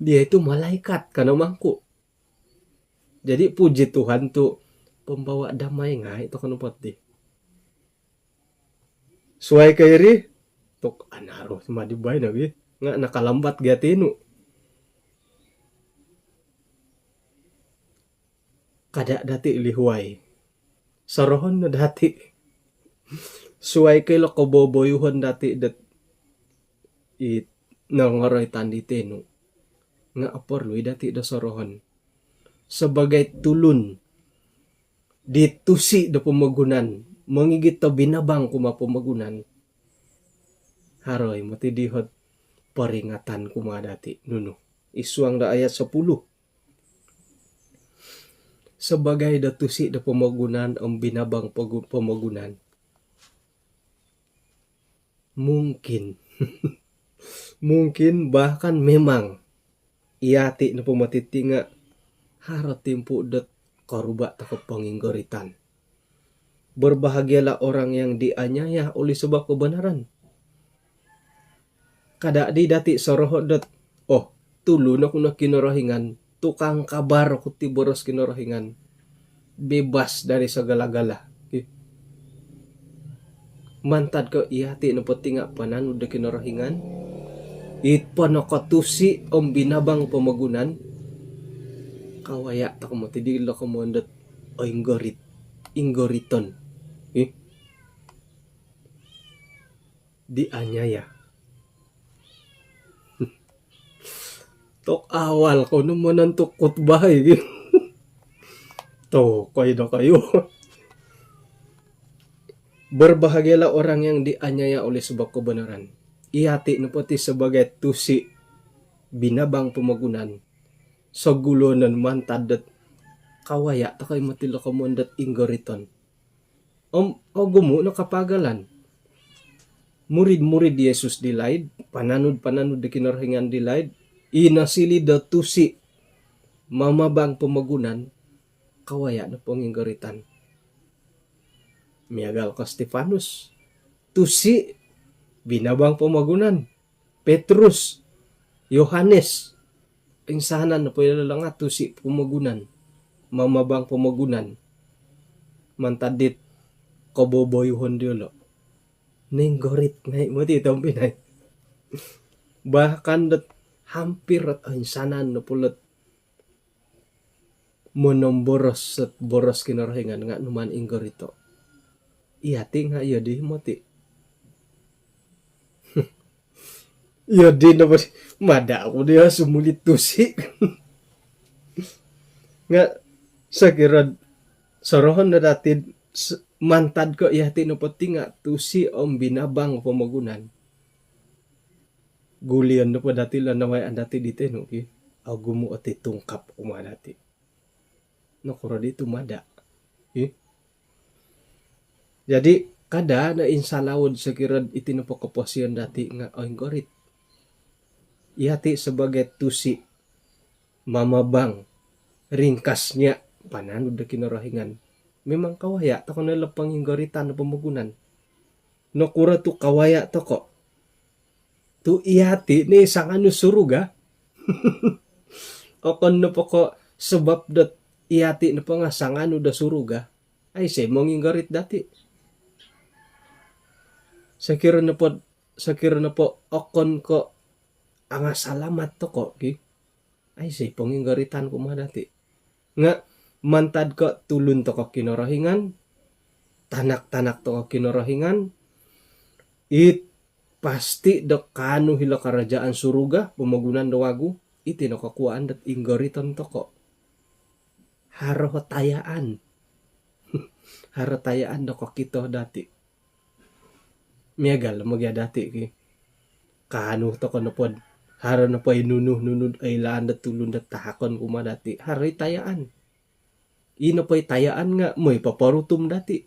"Dia itu malaikat," kano mangku. Jadi, puji Tuhan tu' pembawa damai ngai' toko' nopo ti. Suai ko iri, tu' anaru madi baino gi. Nga' nakalambat gia tinu. Kada' dati' lihuai. Sorohon no dati'. Suai ko ilo koboboyuhon dati' dot i nongoroitan di tinu. Nga' oporlu i dati' do sorohon. Sebagai tulun di tusi' do pomogunan, mongigit do binabang kumaa pomogunan, haro i moti di hot peringatan kumaa dati'. Nunu? I suang do ayat sepuluh. Sebagai do tusi' do pomogunan om binabang pogu-, pomogunan. Mungkin. Mungkin bahkan memang iyati' nopo moti ti nga' haro timpu' dot koruba' toko' ponginggoritan. Berbahagialah orang yang dianiaya oleh sebab kebenaran. Kada' di dati' soroho' dot, "Oh, tulun oku no Kinorohingan, tukang kabar oku ti boros Kinorohingan, bebas dari segala-gala." Ih. Mantad ko iyati' nopo ti nga' pananud do Kinorohingan, it ponokotusi' om binabang pomogunan, kawaya' toko' moti di ilo komoyon dot oinggorit, inggoriton. Ih. Dianiaya. Tok awal ko no monontu' khutbah i gi. Tokoi dokoyu. Berbahagialah orang yang dianiaya oleh sebab kebenaran. Iyati' nopo ti sabagai tusi' binabang pomogunan, soguluonon mantad dot kawaya' toko' i' moti lo komoyon dot inggoriton. Om ogumu' no kapaagalan. Murid-murid Yesus di laid, pananud-pananud di Kinorohingan di laid, i nosiliu do tusi' mamabang pomogunan, kawaya' no ponginggoritan. Miagal ko Stefanus, tusi' binabang pomogunan. Petrus, Yohanes, insanan nopo iyolo' nga' tusi' pomogunan, mamabang pomogunan. Mantad dit koboboyuhon diyolo', noinggorit ngai' moti tompinai. Bahkan dot hampir dot insanan nopo lot monomboros dot boros Kinorohingan nga' numaan inggorito'. Iyati' nga' iyo di moti. Iyo di nopo di, mada' oku diya' sumulitusi'. Nga' sokiro sorohon no dati' s-, mantad ko' iyati' nopo ti nga' tusi' om binabang pomogunan, gulion nopo dati' lo nawayaan dati' di tenu' ki, ogumu' oti tungkap kumaa dati'. Nokuro di tumada' ki. Jadi' kada' no insalaud sokiro iti nopo koposion dati' nga' oinggorit. Iyati' sabagai tusi' mamabang, ringkasnya pananud do Kinorohingan. Memang kawaya' toko' no ilo ponginggoritan do pomogunan. Nokuro tu' kawaya' toko'? Tu' iyati' ni sanganu suruga. Okon nopo ko' sabap dot iyati' nopo nga' sanganu do suruga, aiso' monginggorit dati'. Sokiro nopo, sokiro nopo okon ko' angasalamat toko' ki, aiso' ponginggoritan kumaa dati'. Nga' mantad ko' tulun toko' Kinorohingan, tanak-tanak toko' Kinorohingan, it pasti' do kaanu hilo karajaan suruga, pomogunan do wagu, iti no kokuwaan dot inggoriton toko'. Haro tayaan. Haro tayaan do kokito dati'. Miagal mogi' dati' ki. Kaanu toko' nopod haro nopo i nunu-nunu oilaan dot tulun dot tahakon kumaa dati', haro i tayaan. I nopo i tayaan nga' moi poporutum dati'.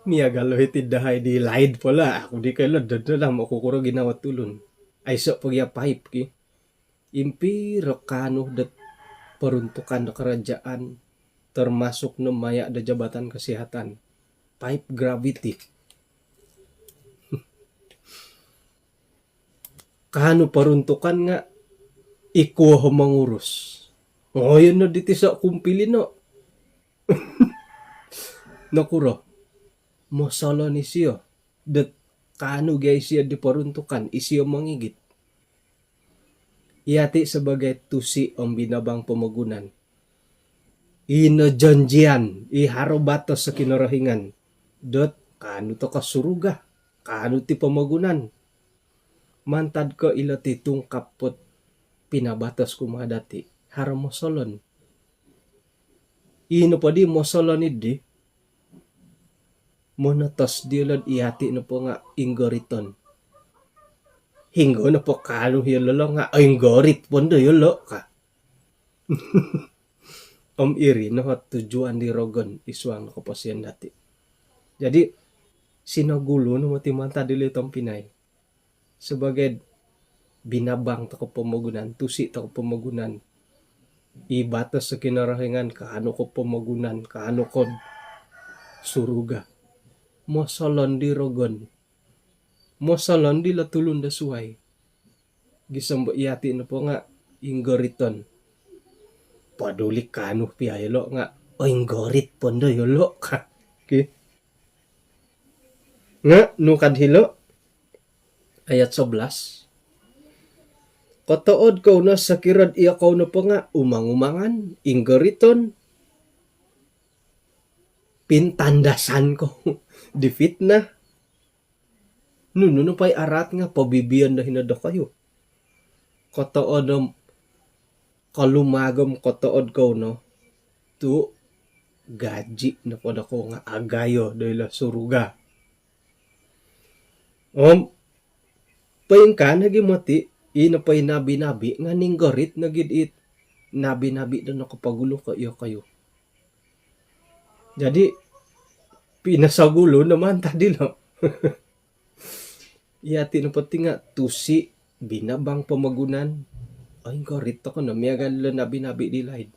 Miagal o hiti dahai di laid po lah, aku di koilo dodo lah mokukuro ginawo tulun. Aiso' po gia paip ki. Impiro kaanu dot peruntukan do karajaan, termasuk no maya' do jabatan kesihatan, paip graviti. Kaanu peruntukan nga' ikuo ho mongurus. Ngoyon no diti so' kumpilino'. Nokuro? Mosolon isio dot kaanu gia isio di peruntukan, isio mongigit. Iyati' sabagai tusi' om binabang pomogunan, i nojanjian, i haro batos o Kinorohingan dot kaanu toko' suruga, kaanu ti pomogunan. Mantad ko' ilo ti tungkap pot pinabatos kumaa dati', haro mosolon. I nopo di mosolon iddi, monotos diyolo'd iyati' nopo nga' inggoriton. Hinggo nopo kaanu iyolo' lo nga' oinggorit pondo iyolo' ka. Om iri no ot tujuan di rogon i suang no koposion dati'. Jadi', sinogulu no moti mantad dilo' tompinai. Sabagai binabang toko' pomogunan, tusi' toko' pomogunan, i batos o Kinorohingan, kaanu ko pomogunan, kaanu ko suruga. Mosolon di rogon. Mosolon dilo' tulun do suwai. Gisom bo iyati' nopo nga' inggoriton. Poduli kaanu piya iyolo' nga' oinggorit pondo iyolo' ka. Ki. Nga' nu kad hilo', ayat sebelas. Kotood kou no sokiro'd iyokou nopo nga' umang-umangan, inggoriton, pintandasan kou, difitnah. Nunu nopo i araat nga' pobibiyon do hino dokoyu. Kotood om kolumagom, kotood kou no tu' gaji nopo dokoyu nga agayo do ilo suruga. Om poingkaa nogi moti, i nopo i nabi-nabi nga ninggorit nogi dit nabi-nabi do nokopogulu ko iyokoyu. Jadi pinosogulu no mantad ilo. Iyati nopo ti nga tusi, binabang, pomogunan. Oinggorit tokou no miagal ilo nabi-nabi di laid.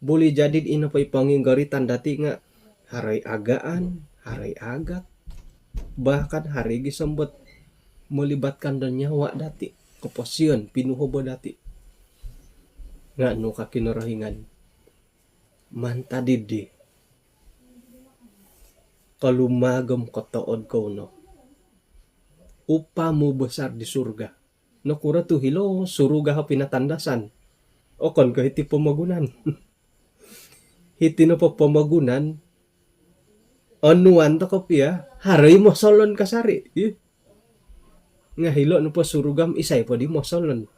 Buli jadi ino po i ponginggoritan dati nga haro i agaan, haro i agat, bahkan haro i gisom dot melibatkan do nyawa dati, koposion, pinuhobo dati. Nga nu ka Kinorohingan mantad di, kolumaag om kotood kou no. Upamu besar di surga. Nokuro tu hilo suruga o pinatandasan? Okon ko hiti pomogunan. Hiti nopo pomogunan, onuan tokou pia, haro i mosolon kasari, ih. Nga hilo nopo suruga om isai po di mosolon?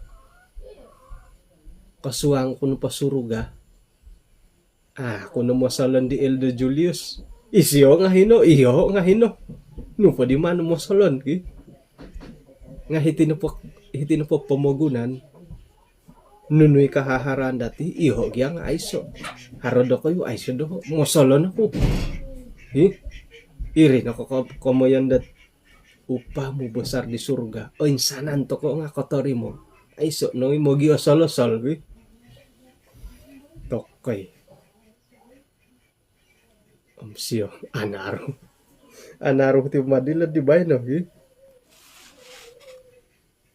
Kosuang ku nopo suruga, a, aku no mosolon di Elder Julius. Isio nga hino, iyoho nga hino. Nu po di maan mosolon ki? Nga hiti nopo, hiti nopo pomogunan, nunu i kahaharaan dati, iyoho gia nga aiso. Haro dokoyu, aiso doho. Mosolon oku. Hi? Iri no ko-, ko-, komoyon dot upamu besar di surga. Oinsanan tokou nga kotorimo. Aiso no i mogiosol-osol ki. Tokoi. Om sio, anaru. Anaru ti madilo di baino ki.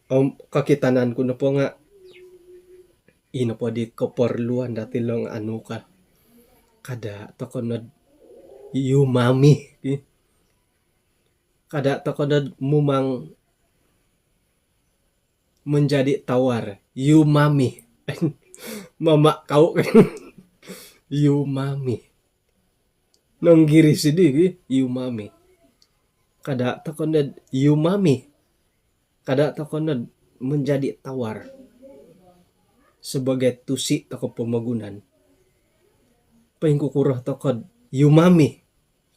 Om kokitanan ku nopo nga, ino po di keperluan dati long anu ka. Kada tokou nod yumami ki. Kada tokou nod mumang menjadi tawar. Yumami. Mama kau. Yumami. Nonggiris di ki, yumami. Kada tokou nod yumami. Kada tokou nod menjadi tawar. Sebagai tusi tokou pomogunan, poingkukuro tokou yumami,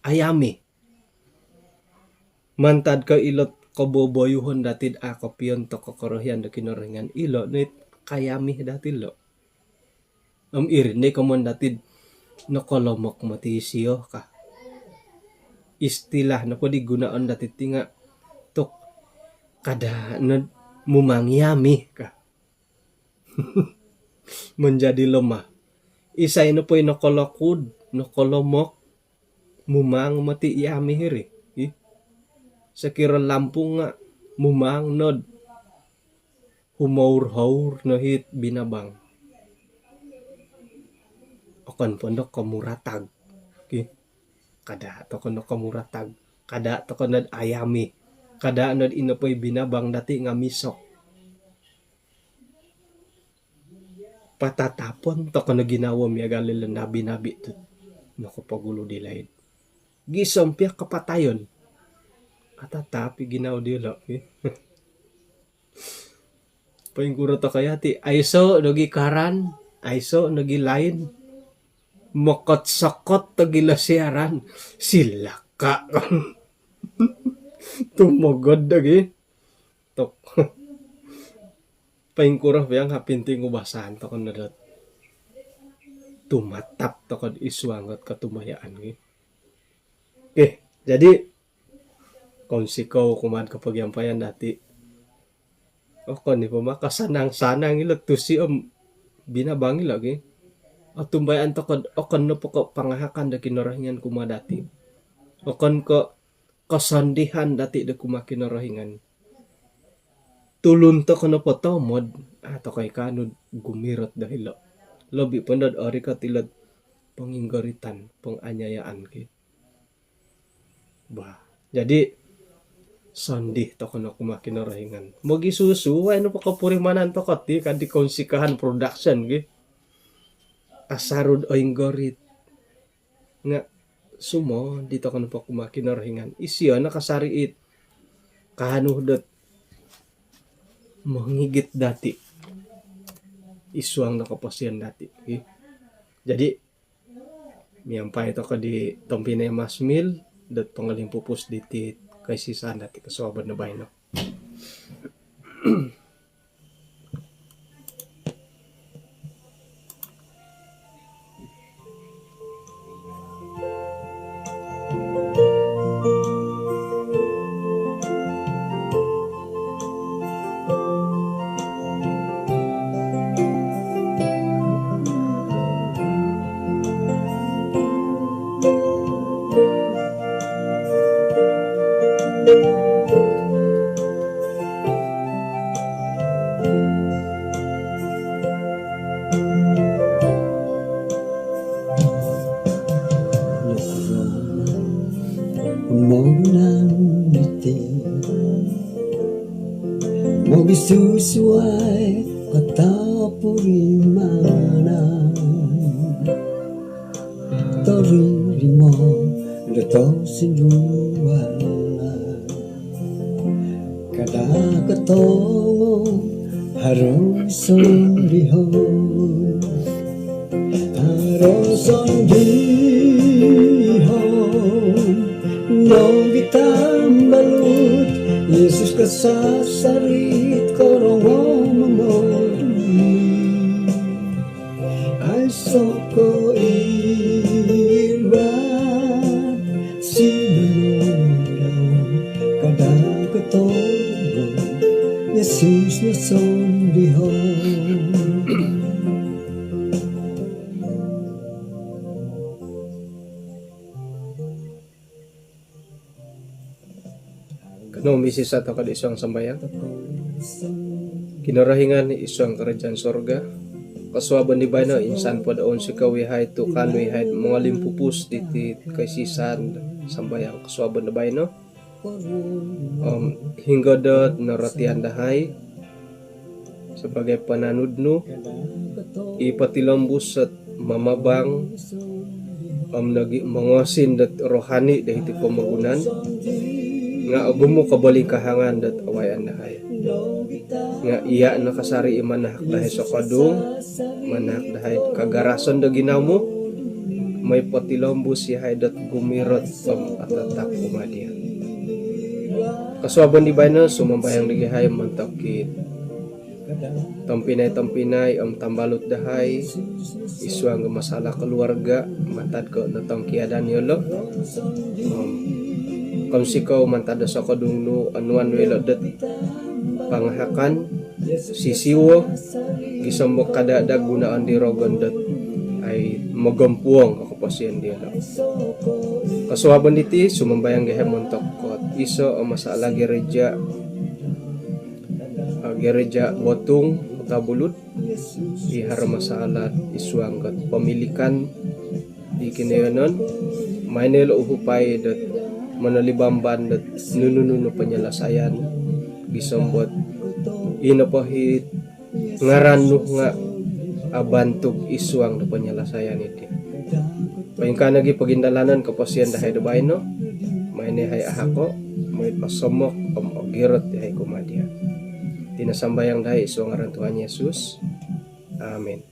ayami? Mantad ko ilot koboboyuhon dati do a kopiontok o korohian do Kinorohingan, ilo no it kayami dati lo. Om iri no i komoyon dati do nokolomok moti isio ka. Istilah nopo di gunoon dati ti nga, tu kada nod mumang yami ka. Menjadi lemah. Isai nopo i nokolokud, nokolomok, mumang moti yami hiri. Ih. Sokiro lampung nga mumang nod humour-hour no hit binabang. Okon po ndo komuratag ki. Kada tokou no komuratag. Kada tokou nod ayami. Kada nod ino po i binabang dati nga misok. Patatapon tokou no ginawo miagal ilo nabi-nabi tu nokopogulu di laid. Gisom pia kapatayon, atatap i ginawo diolo. Poingkuro tokou yati, aiso nogi karan, aiso nogi lain. Mokot-sokot nogi lo siaran. Silaka. Tumogod nogi. Tok. Poingkuro pia nga hopinting ubasan tokou no dot tumatap tokou id suang dot kotumbayaan ki. Okey, jadi kounsikou kumaa do kopogiampayan dati. Okon i po makasanang-sanang ilo tusi om binabang ilo ki. Otumbayaan tokou do okon nopo ko pangahakan do Kinorohingan kumaa dati. Okon ko kosondihan dati do kumaa Kinorohingan. Tulun tokou nopo tomod, a tokou i kaanu do gumirot do hilo. Lobi po ndo do orikot ilo do ponginggoritan, ponganiayaan ki. Bah, jadi sondih tokou no kumaa Kinorohingan. Mogisusuai nopo kopurimanan tokou ti, ka di Kounsikahan Production ki. Asaru do oinggorit. Nga sumondih tokou nopo kumaa Kinorohingan, isio no kasari it kaanu dot mongigit dati id suang do koposion dati. Okey. Jadi Miampai toko di tompinai Masmil dot pongolimpupus diti koisisaan dati kosuabon do baino. Mogunan iti mogisusuai katapurimanan, toririmo do tosindualan. Kada kotongo haro sondihon, haro sondihon nogi tambalut. Yesus kasasarit korongo momoli. Aiso ko iran sinanodau, kada kotongo Yesus no sondihon. Kanou misisa' toko' id suang sambayang. Kinorohingan id suang karajaan sorga, kosuabon di baino insan po do ounsikou iyahai tu' kaanu iyahai mongolimpupus diti koisisaan sambayang kosuabon do baino. Om hinggo dot norotian dahai sabaagi pananud nu i potilombus dot mamabang om nogi' mongosin dot rohani do hiti pomogunan, nga' ogumu' kobolingkahangan dot awayaan dahai. Nga' iya' no kasari' i manahak dahai sokodung, manahak dahai kagarasan do ginawo mu, moi potilombus iyahai dot gumirot om atatap kumaa diya'. Kosuabon di baino sumambayang nogi' iyahai montok i tompinai-tompinai om tambalut dahai id suang do masalah keluarga mantad ko' notongkiadan iyolo'. Om kounsikou mantad do sokodung nu, onuan nu iyolo' dot pangahakan, sisiwo, gisom bo kada' daa gunoon di rogon dot ai mogompuong o koposion diyolo'. Kosuabon diti sumambayang iyahai montok dot iso' o masalah gereja, gereja Botung, Kota Belud, i haro masalah id suang dot pemilikan di kinoyonon, maan iyolo' uhupai dot monolibamban dot nunu-nunu penyelesaian gisom dot ino po i ngaran nu nga' abantug id suang do penyelesaian iti. Poingkaa nogi' pogindalanon koposion dahai do baino, maan iyahai ahako', moi osomok om ogirot iyahai kumaa diya'. Iti no sambayang dahai id suang ngaran Tuhan Yesus. Amin.